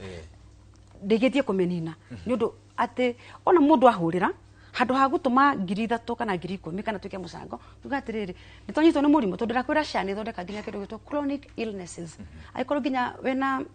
ndĩgĩtie kũmĩnina nĩ ũndũ atĩ ona mũndũ ahũrĩra handũ ha gũtũma 3,000 kana 10,000 kana tuĩke mũcango, tuga atĩrĩrĩ, nĩ twanyitwo nĩ mũrimũ, tondũ ndakwĩra SHA nĩ ĩthondeka nginya kĩndũ gĩtwo chronic illnesses. Angĩkorwo nginya wĩna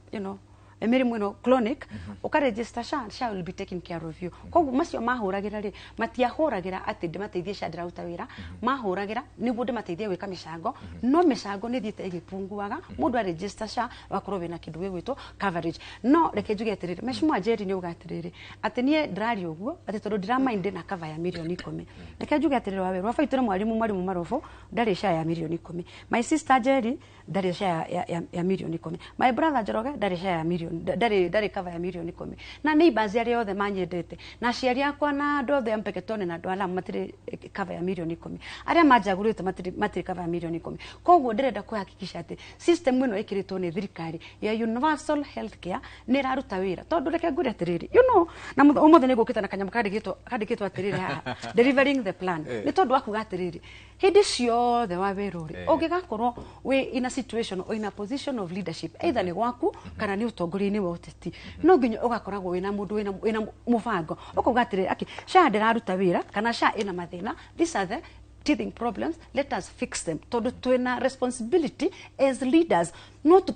mĩrimũ ĩno chronic, ũkaregister SHA, SHA will be taking care of you. Koguo macio mahũragĩra rĩ, matiahũragĩra atĩ ndĩmateithie SHA ndĩraruta wĩra, mahũragĩra nĩguo ndĩmateithie gwĩka mĩcango. No mĩcango nĩ ĩthiĩte ĩgĩpunguaga. Mũndũ aregister SHA ũgakorwo wĩna kĩndũ gĩgwĩtwo coverage. No reke njuge atĩrĩrĩ, Mheshimiwa Njeri nĩ uga atĩrĩrĩ atĩ niĩ ndĩraria ũguo atĩ tondũ ndiramaindi na cover ya mirioni 10. Reke njuge atĩrĩrĩ, Waweru wa baitũ nĩ mwarimũ Marobo ndarĩ SHA ya mirioni 10, my sister Njeri ndarĩ SHA ya mirioni 10, my brother Njoroge ndarĩ SHA ya mirioni mirioni, ndarĩ cover ya mirioni 10. Na neighbors arĩa othe manyendete na aciari akwa na andũ othe a Mpeketoni na andũ a Lamu matirĩ cover ya mirioni 10. Arĩa manjagũrĩte matirĩ cover ya mirioni 10. Koguo ndĩrenda kũhakikisha atĩ system ĩno ĩkĩrĩtwo nĩ thirikari ya universal health care nĩ ĩraruta wĩra. Tondũ reke ngwĩre atĩrĩrĩ, you know, na ũmũthĩ nĩ ngũkĩte na kanyamũ kandĩkĩtwo atĩrĩrĩ haha, delivering the plan. Nĩ tondũ wa kuga atĩrĩrĩ, hĩndĩ ciothe wa wĩra ũrĩ ũngĩgakorwo wĩ in a situation or in a position of leadership, either nĩ gwaku kana nĩ ũtongoria-inĩ wa ũteti, no nginya ũgakoragwo wĩna mũndũ wĩna mũbango ũkauga atĩrĩrĩ, okay, SHA ndĩraruta wĩra kana SHA ĩna mathĩna, these are the teething problems, let us fix them. Tondũ twĩna responsibility as leaders not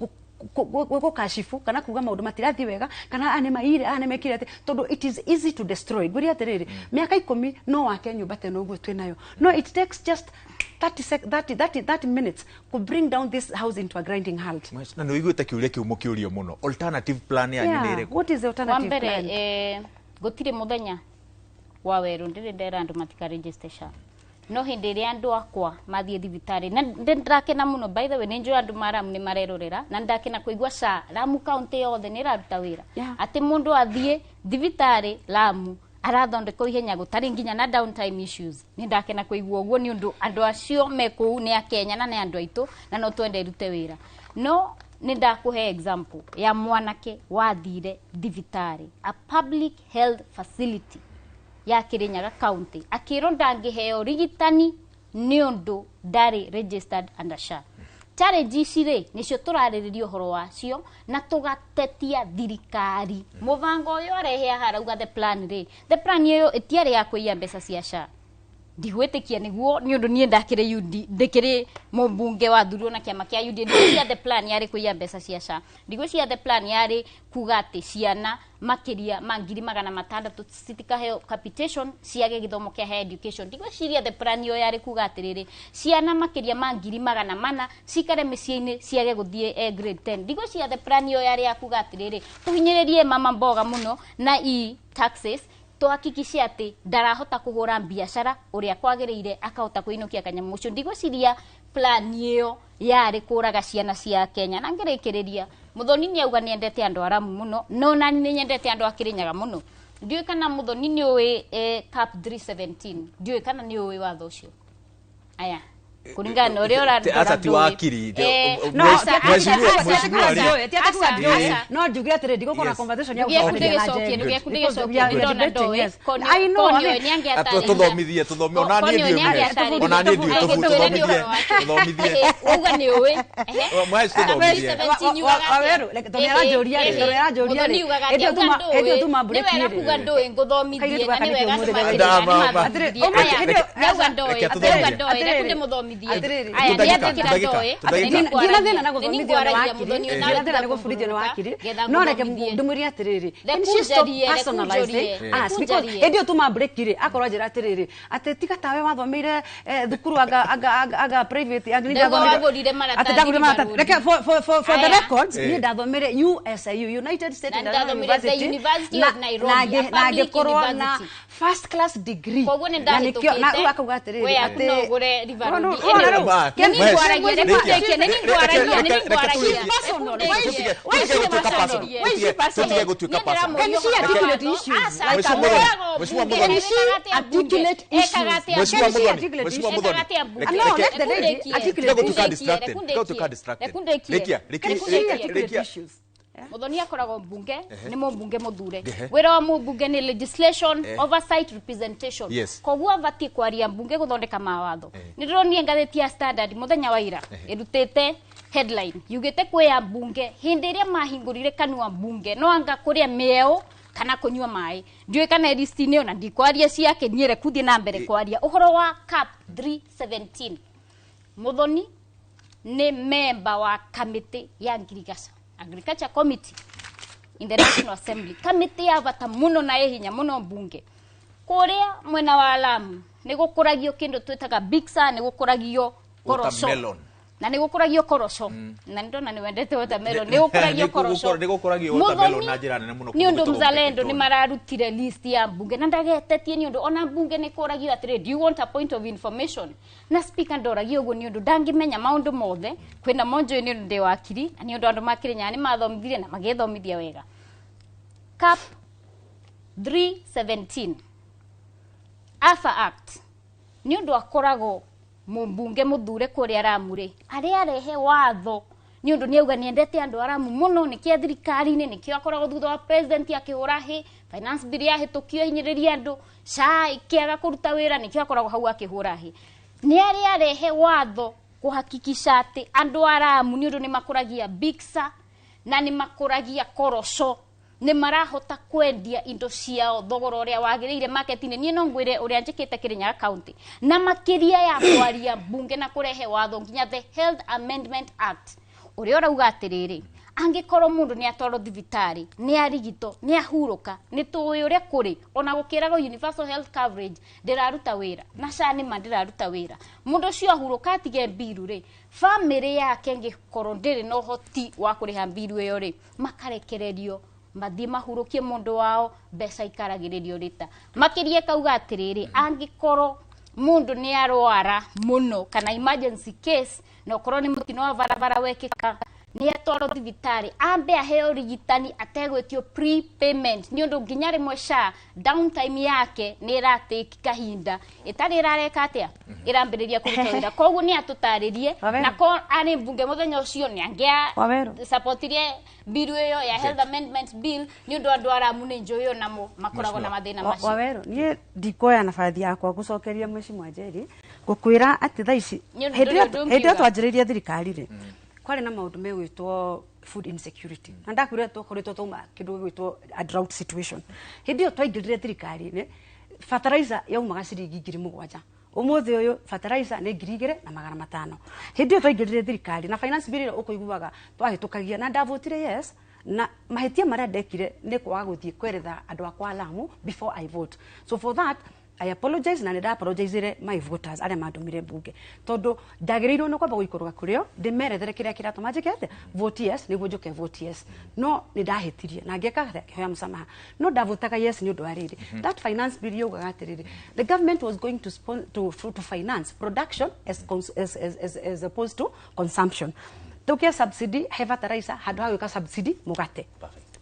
gũkashifu kana kuga maũndũ matirathiĩ wega kana aya nĩ maire, aya nĩ mekire atĩ, tondũ it is easy to destroy. Ngwĩre atĩrĩrĩ, mĩaka 10 no wake nyũmba teno ũguo twĩnayo, no it takes just 30 minutes to bring down this house into a grinding halt. Na nĩ ũiguĩte kĩũria kĩu mũkĩũrio mũno, alternative plan yanyu nĩ ĩrĩkũ? What is the alternative Wa mbere, plan? Gũtirĩ mũthenya wa werũ ndĩrĩ ndera andũ matikaregister SHA. No hĩndĩ ĩrĩa andũ akwa mathiĩ thibitarĩ, na ndĩrakena mũno, by the way, nĩ njũĩ andũ ma Lamu nĩ marerorera, na ndakena kũigua SHA Lamu county yothe nĩ ĩraruta wĩra. Atĩ mũndũ athiĩ thibitarĩ Lamu arathondekwo ihenya gũtarĩ nginya na downtime issues. Nĩ ndakena kũigua ũguo nĩ ũndũ andũ acio me kũu nĩ a Kenya na nĩ andũ aitũ na no twende ĩrute wĩra. No nĩ ndakũhe example ya mwanake wathire thibitarĩ, a public health facility ya Kirinyaga county, akĩrwo ndangĩheo rigitani nĩ ũndũ ndarĩ registered under SHA. Challenge ici rĩ nĩcio tũrarĩrĩria ũhoro wacio na tũgatetia thirikari. Mũbango ũyũ arehe haha arauga the plan rĩ, the plan ĩyo ĩtiarĩ ya kũiya mbeca cia SHA. Ndigwĩtĩkia nĩguo nĩ ũndũ niĩ ndakĩrĩ UD, ndĩkĩrĩ mũmbunge wathurirwo na kĩama kĩa UD. Ndigwĩciria the plan yarĩ kũiya mbeca cia SHA. Ndigwĩciria the plan yarĩ kuga atĩ ciana makĩria ma 600,000 citikaheo capitation ciage gĩthomo kĩa higher education. Ndigwĩciria the plan ĩyo yarĩ kuga atĩrĩrĩ, ciana makĩria ma 400,000 cikare mĩciĩ-inĩ ciage gũthiĩ grade 10. Ndigwĩciria the plan ĩyo yarĩ ya kuga atĩrĩrĩ, tũhinyĩrĩrie mama mboga mũno na e taxes, tuhakikishe atĩ ndarahota kũhũra biacara ũrĩa kwagĩrĩire akahota kũinũkia kanyamũ ũcio. Ndigwĩciria plan ĩyo yarĩ kũraga ciana cia Kenya. Na ngĩrĩkĩrĩria, Muthoni nĩ auga nĩendete andũ a Lamu mũno, no nani nĩ nyendete andũ a Kirinyaga mũno. Ndiũĩ kana Muthoni nĩ ũĩ CAP 317, ndiũĩ kana nĩ ũĩ watho ũcio. Aya, kũringana na ũrĩa ũrandora Aca ti ndũĩ. wakiri, No, mheshimiwa rĩ. No njuge atĩrĩ, ndigũkorwo na conversation ya Ndũgekunde gũcokeria na gĩcokie, Njeri. ndũgekunde Because gĩcokie, we are ndĩrona debating, ndoĩ. yes. Konio- I know, I konio mean- nĩangĩatarĩria. Tũthomithie, tũthomithie. Ona niĩ Konio ndiũĩ. nĩangĩatarĩria. Ona niĩ ndiũĩ, Tũthomithie. tũthomithie. Uga nĩ ũĩ. Ehe. Mwaci tũthomithie. Waweru, like, tondũ nĩaranjũria rĩ, tondũ nĩaranjũria rĩ. Hĩndĩ ĩyo hĩndĩ ĩyo tuma break Nĩ wega rĩ. kuga ndũĩ ngũthomithie, Kairĩtu na gaka nĩ nĩkĩo wega ũmũthĩ tũmathĩrĩria, Da, nĩ ma, ma. mathomithie. Atĩrĩ, Aya, hĩndĩ ĩyo- nĩauga ndũĩ, Reke nĩauga tũthomithie. ndũĩ, reke ndĩmũthomithie. Atĩrĩrĩ. Aya, Ndagĩka, nĩandĩkĩra ndagĩka, ndũĩ, ndagĩka. Ndina thĩna na nĩ gũthomithio nĩ nĩngwaragia wakiri. Muthoni, Ndina nawe thĩna na tiga gũbundithio nĩ wakiri. getha No reke ngũthomithie. ndĩmwĩre atĩrĩrĩ, Reke can she stop unjarie, reke personalizing unjarie, us? reke Because unjarie. hĩndĩ ĩyo tuma break rĩ, akorwo anjĩra atĩrĩrĩ, atĩ tiga tawe wathomeire thukuru anga private, anga Ndauga ndathomeire- wagũrire maratathi atĩ ndagũrire maratathi. River Reke for the Aya. records, Eh. niĩ ndathomire USIU, United States Na International ndathomire the University, University of Nairobi, a na public ngĩkorwo na university. first class degree. Koguo nĩ Na nĩkĩo- na ndahĩtũkĩte. rĩu akauga atĩrĩrĩ, We aku atĩ- no ũgũre River No, no, Road. no, no, Anyway, no. Ma, nĩ nĩngwaragia, Reke- reke ndĩkie, nĩ nĩngwaragia, nĩ Reke- nĩngwaragia. Why is she personal? Why is she personal? Tũtige gũtuĩka personal. Can she articulate issues? Like a Mheshimiwa lawyer? Muthoni, Mheshimiwa Can Muthoni. she articulate issues? Mheshimiwa Can she Muthoni, articulate Mheshimiwa issues? Muthoni. No, let the lady articulate Tiga gũtuĩka issues. distracted. Tiga gũtuĩka distracted. Rĩkia, rĩkia, Can she rĩkia, articulate rĩkia. issues? Muthoni akoragwo mbunge, Ehe. nĩ mũmbunge mũthure. Ehe. Wĩra wa mũmbunge nĩ legislation, Eh. oversight, representation. Yes. Koguo abatiĩ kwaria mbunge gũthondeka mawatho. Nĩ ndĩronire ngathĩti ya Standard mũthenya wa ira ĩrutĩte headline yugĩte kwĩ ambunge hĩndĩ ĩrĩa mahingũrire kanua mbunge no anga kũrĩa mĩeũ kana kũnyua maĩ. Ndiũĩ kana listi-inĩ ona ndikwaria ciake niĩ reke thiĩ na mbere kwaria ũhoro wa CAP 317. Muthoni nĩ memba wa kamĩtĩ ya ngirigaca, Agriculture Committee in the National Assembly, kamĩtĩ ya bata mũno na ĩ hinya mũno mbunge. Kũrĩa mwena wa Lamu nĩ gũkũragio kĩndũ twĩtaga big sun, nĩ gũkũragio ngoroco. Watermelon. Na nĩ gũkũragio koroco, na nĩ ndona nĩ wendete watermelon, nĩ gũkũragio koroco. Nĩ gũkũragio watermelon na njĩra nene mũno. Nĩ ũndũ Mzalendo nĩ mararutire list ya mbunge na ndagetetie, nĩ ũndũ ona mbunge nĩ kũragio atĩrĩ, do you want a point of information? Na speaker ndoragio ũguo nĩ ũndũ ndangĩmenya maũndũ mothe. Kwĩna monjũĩ nĩ ũndũ ndĩ wakiri, na nĩ ũndũ andũ makĩrĩ nĩ mathomithirie na magĩthomithia wega. Cap 317 AFA Act, nĩ ũndũ akoragwo mũmbunge mũthure kũrĩa Ramu rĩ, arĩa arehe watho nĩ ũndũ nĩ auga nĩendete andũ a Ramu mũno, nĩkĩo thirikari-inĩ, nĩkĩo akoragwo thutha wa president akĩhũra hĩ finance bill yahĩtũkio hinyĩrĩria andũ, SHA ĩkĩaga kũruta wĩra, nĩkĩo akoragwo hau akĩhũra hĩ. Nĩ arĩa arehe watho kũhakikisha atĩ andũ a Ramu nĩ ũndũ nĩ makũragia biksa na nĩ makũragia koroco, nĩ marahota kwendia indo ciao thogora ũrĩa wagĩrĩire market-inĩ. Niĩ no ngwĩre ũrĩa njĩkĩte Kirinyaga County na makĩria ya kwaria mbunge na kũrehe watho nginya the Health Amendment Act ũrĩa ũrauga atĩrĩrĩ, angĩkorwo mũndũ nĩ atwarwo thibitarĩ, nĩ arigitwo, nĩ ahurũka, nĩ tũĩ ũrĩa kũrĩ, ona gũkĩragwo universal health coverage ndĩraruta wĩra na SHA nĩma ndĩraruta wĩra, mũndũ ũcio ahurũka atige mbiru rĩ, bamĩrĩ yake ĩngĩkorwo ndĩrĩ na ũhoti wa kũrĩha mbiru ĩyo rĩ, makarekererio mathiĩ mahurũkie mũndũ wao, mbeca ikaragĩrĩrio rĩta. Makĩria kauga atĩrĩrĩ, angĩkorwo mũndũ nĩ arwara mũno kana emergency case, na ũkorwo nĩ mũtino wa barabara wekĩka, nĩ atwarwo thibitarĩ, ambe aheo ũrigitani ategwĩtio prepayment, nĩ ũndũ nginya rĩmwe SHA downtime yake nĩ ĩratake kahinda ĩtarĩ ĩrareka atĩa, ĩrambĩrĩria kũruta wĩra. Koguo nĩ atũtarĩrie, na ko arĩ mbunge mũthenya ũcio nĩ angĩa supportirie bill ĩyo ya Health Amendment Bill, nĩ ũndũ andũ a Ramu nĩ njũĩ onamo makoragwo na mathĩna macio. Waweru, niĩ ndikuoya nabathi yakwa gũcokeria Mheshimiwa Njeri, ngũkwĩra atĩ thaa ici hĩndĩ ĩrĩa twanjĩrĩirie thirikari rĩ, kwarĩ na maũndũ megwĩtwo food insecurity, na ndakwĩrire twakoretwo twauma kĩndũ gĩgwĩtwo a drought situation. Hĩndĩ ĩyo twaingĩrire thirikari-inĩ, fertilizer yaumaga ciringi 7,000, ũmũthĩ ũyũ fertilizer nĩ 2,500. Hĩndĩ ĩyo twaingĩrire thirikari na finance bill ĩrĩa ũkũiguaga twahĩtũkagia, na ndavotire yes, na mahĩtia marĩa ndekire nĩ kwaga gũthiĩ kweretha andũ akwa Lamu before I vote. So for that I apologize, na nĩ apologizire my voters arĩa mandũmire mbunge, tondũ ndagĩrĩirwo nĩ kwamba gũikũrũka kũrĩo ndĩmerethere kĩrĩa kĩratũma njĩke atĩa, vote yes nĩguo njoke vote yes. No nĩ ndahĩtirie na ngĩka atĩa, ngĩhoya mũsamaha, no ndavotaga yes nĩ ũndũ wa rĩrĩ. That finance bill yaugaga atĩrĩrĩ, the government was going to to finance production as opposed to consumption. Tũkia subsidy he fertilizer handũ ha gwĩka subsidy mũgate.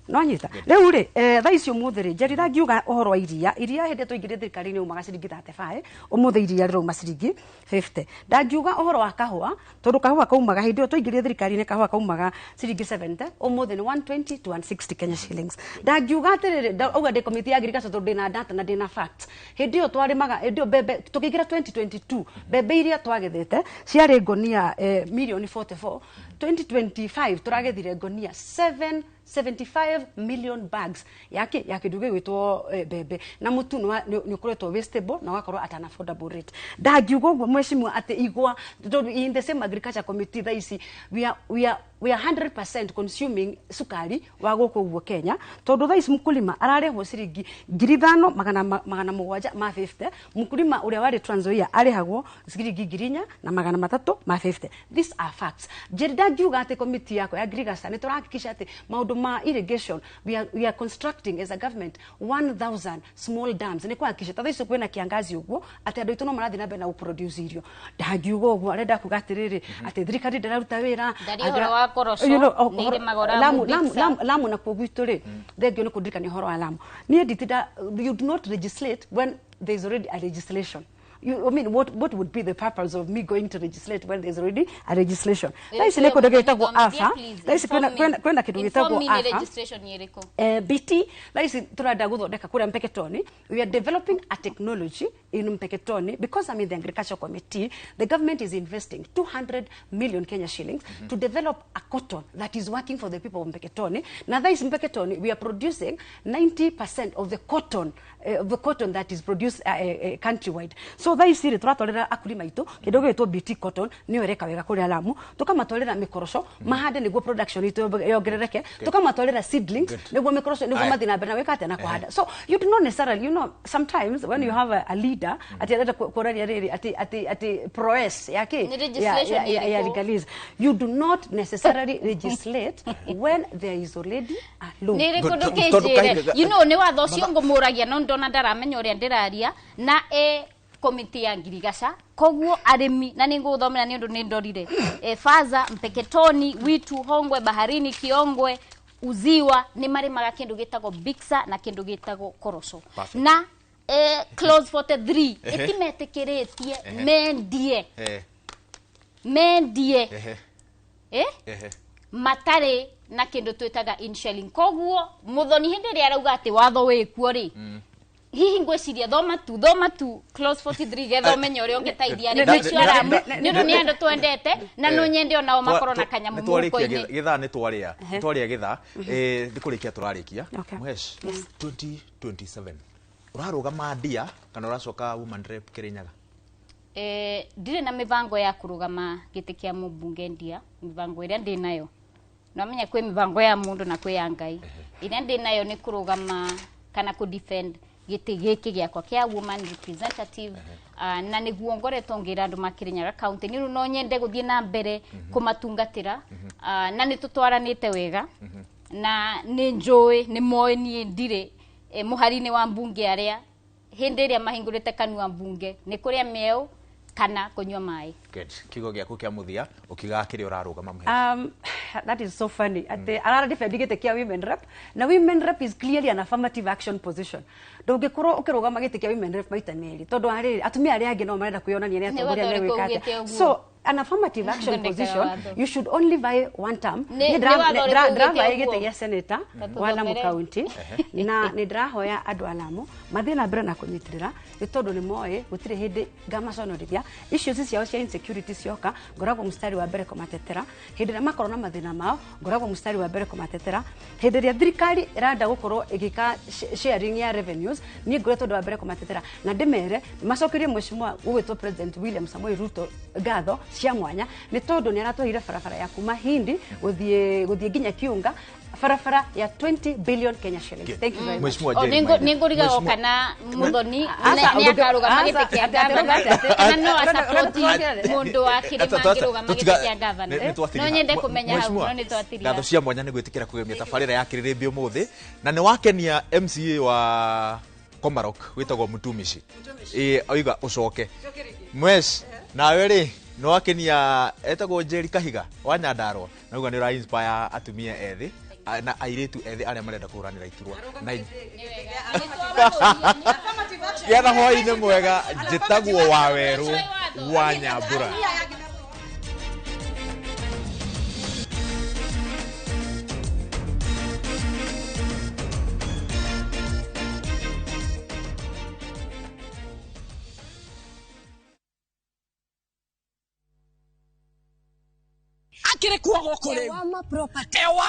No nyita rĩu rĩ, thaa ici ũmũthĩ rĩ, Njeri ndangiuga ũhoro wa iria. Iria hĩndĩ twaingĩrire thirikari-inĩ umaga ciringi 35, ũmũthĩ iria rĩrauma ciringi 50. Ndangiuga ũhoro wa kahũa, tondũ kahũa kaumaga hĩndĩ ĩyo twaingĩrire thirikari-inĩ kahũa kaumaga ciringi 70, ũmũthĩ nĩ 120 to 160 Kenya shillings. Ndangiuga atĩrĩrĩ, auga ndĩ committee ya agriculture tondũ ndĩna data na ndĩna facts. Hĩndĩ ĩyo twarĩmaga, hĩndĩ ĩyo mbembe tũkĩingĩra 2022, mbembe iria twagethete ciarĩ ngonia milioni 44, 2025 tũragethire ngonia 775 million bags yake ya kĩndũ gĩgwĩtwo mbembe, na mũtu nĩ ũkoretwo wĩ stable na ũgakorwo at an affordable rate. Ndangiuga ũguo mheshimiwa atĩ igwa, tondũ in the same agriculture committee thaa ici we are 100% consuming sukari wa gũkũ ũguo Kenya, tondũ thaa ici mkulima ararĩhwo ciringi 5,750, mkulima ũrĩa warĩ Trans Nzoia arĩhagwo ciringi 4,350. These are facts. Njeri ndangiuga atĩ committee yakwa ya agriculture nĩ tũrahakikisha atĩ maũndũ ma irrigation, we are constructing as a government 1,000 small dams nĩ kuhakikisha ta thaa ici kwĩna kiangazi ũguo atĩ andũ aitũ no marathiĩ na mbere na gũproduce irio. Ndangiuga ũguo arenda kuga atĩrĩrĩ atĩ thirikari ndĩraruta wĩra Lamu na kuo gwitũ rĩ, thengio nĩ kũndirikania ũhoro wa Lamu. Niĩ nditinda, you do not legislate when there is already a legislation. I mean, what would be the purpose of me going to legislate when there's already a legislation? Thaa ici nĩ kũndũ gĩtagwo AFA. Thaa ici kwĩna kĩndũ gĩtagwo AFA. BT. Thaa ici tũrenda gũthondeka kũrĩa Mpeketoni. We are developing a technology in Mpeketoni. Because I'm in the agriculture committee, the government is investing 200 million Kenya shillings to develop a cotton that is working for the people of Mpeketoni. Na thaa ici Mpeketoni, we are producing 90% of the cotton the cotton that is produced countrywide. So thaa ici rĩ, tũratwarĩra akulima aitũ kĩndũ gĩgwĩtwo BT cotton, nĩyo ĩreka wega kũrĩa Lamu. Tũkamatwarĩra mĩkoroco mahande nĩguo production itũ yongerereke. Tũkamatwarĩra seedlings nĩguo mĩkoroco, nĩguo mathiĩ na mbere na gwĩka atĩa, na kũhanda. So you do not necessarily, sometimes when you have a leader ati arenda kuonaria rĩrĩ ati prowess yake Nĩ legislation ya ĩrĩkũ? Legalese, you do not necessarily legislate when there is already a law. Nä rä kå ndå kä njä re, nä watho å cio ngå må ragia, no ndona ndaramenya å rä a ndä raria na e komiti ya ngirigaca. Koguo arĩmi, na nĩ ngũthomera nĩ ũndũ nĩ ndorire Faza, Mpeketoni, Witu, Hongwe, Baharini, Kiongwe, Uziwa nĩ marĩmaga kĩndũ gĩtagwo Bixa na kĩndũ gĩtagwo koroco. Perfect. Na clause 43 ĩtimetĩkĩrĩtie mendie mendie matarĩ na kĩndũ twĩtaga inshelling. Koguo Muthoni hĩndĩ ĩrĩa arauga atĩ watho wĩkuo rĩ, hihi ngwĩciria thoma tu clause 43 getha ũmenye ũrĩa ũngĩteithia arĩmi acio aramu, nĩ ũndũ nĩ andũ twendete na no nyende onao makorwo na kanyamũ mũhuko-inĩ. Githaa nĩ twarĩa, twarĩa githaa nĩ kũrĩkia tũrarĩkia. Mhesh, 2027 ũrarũgama ndia kana ũracoka woman rep Kirinyaga? Ndirĩ na mĩbango ya kũrũgama gĩtĩ kĩa mũmbunge ndia. Mĩbango ĩrĩa ndĩ nayo, no menye kwĩ mĩbango ya mũndũ na kwĩ ya Ngai. Ĩrĩa ndĩ nayo nĩ kũrũgama kana kũ defend gĩtĩ gĩkĩ gĩakwa kĩa woman representative, na nĩguo ngoretwo ngĩra andũ ma Kirinyaga county nĩ ũndũ no nyende gũthiĩ na mbere kũmatungatĩra, na nĩ tũtwaranĩte wega na nĩ njũĩ nĩ moĩ niĩ ndirĩ mũhari-inĩ wa mbunge arĩa hĩndĩ ĩrĩa mahingũrĩte kanua mbunge nĩ kũrĩa mĩeũ kana kũnyua maĩ. Good. Kiugo gĩaku kĩa mũthia ũkiugaga kĩrĩa ũrarũgama, Mhesh. That is so funny. Ati arara defend gĩtĩ kĩa women rep, na women rep is clearly an affirmative action position. Ndũngĩkorwo ũkĩrũgama gĩtĩ kĩa women rep maita merĩ, tondũ harĩ atumia arĩa angĩ no marenda kwĩyonania nĩ Nĩ atongoria watho nĩ ũrĩkũ gwĩka ugĩte atĩa. ũguo? So an affirmative action Thondeka position, watho. you should only vie one term. Nĩ watho ũrĩkũ ugĩte Ndĩravae ũguo? gĩtĩ gĩa senator wa Lamu Tatũthomere. County, na nĩ ndĩrahoya andũ a Lamu mathiĩ na mbere na kũnyitĩrĩra, nĩ tondũ nĩ moĩ gũtirĩ hĩndĩ ngamaconorithia. Issues ciao cia insecurity cioka, ngoragwo mũstari wa mbere kũmatetera. Hĩndĩ ĩrĩa makorwo na mathĩna mao, ngoragwo mũstari wa mbere kũmatetera. Hĩndĩ ĩrĩa thirikari ĩrenda gũkorwo ĩgĩka sharing ya revenues, niĩ ngoretwo ndĩ wa mbere kũmatetera, na ndĩmere macokerie mheshimiwa ũgwĩtwo President William Samoei Ruto ngatho cia mwanya, nĩ tondũ nĩ aratwaire barabara ya kuma Hindi gũthiĩ nginya Kiunga, barabara ya 20 billion Kenya shillings. Thank you very much. Mheshimiwa O, Jerry Maina. nĩ ngũrigagwo Mheshimiwa- kana Muthoni Asa, nĩ akarũgama asa, gĩtĩ kĩa ate- gavana kana no asapoti mũndũ wa Kĩrĩma angĩrũgama gĩtĩ kĩa gavana. No nyende kũmenya hau, no nĩ twatiria. Ngatho cia mwanya nĩ gwĩtĩkĩra kũgemia tabarĩra ya Kĩrĩrĩmbĩ ũmũthĩ, na nĩ wakenia MCA wa Komarok wĩtagwo Mutumishi, ĩ oiga ũcoke. Mwesh, nawe rĩ, nĩ wakenia etagwo Njeri Kahiga wa Nyandarua, na uga nĩ ũra inspire atumia ethĩ na airĩtu ethĩ arĩa marenda kũhũranĩra iturwa na gĩatha. Hwaĩ-inĩ mwega, njĩtagwo Wawerũ wa Nyambura. Akĩrĩ kuo gũkũ rĩu. Ewama Property. Ewama.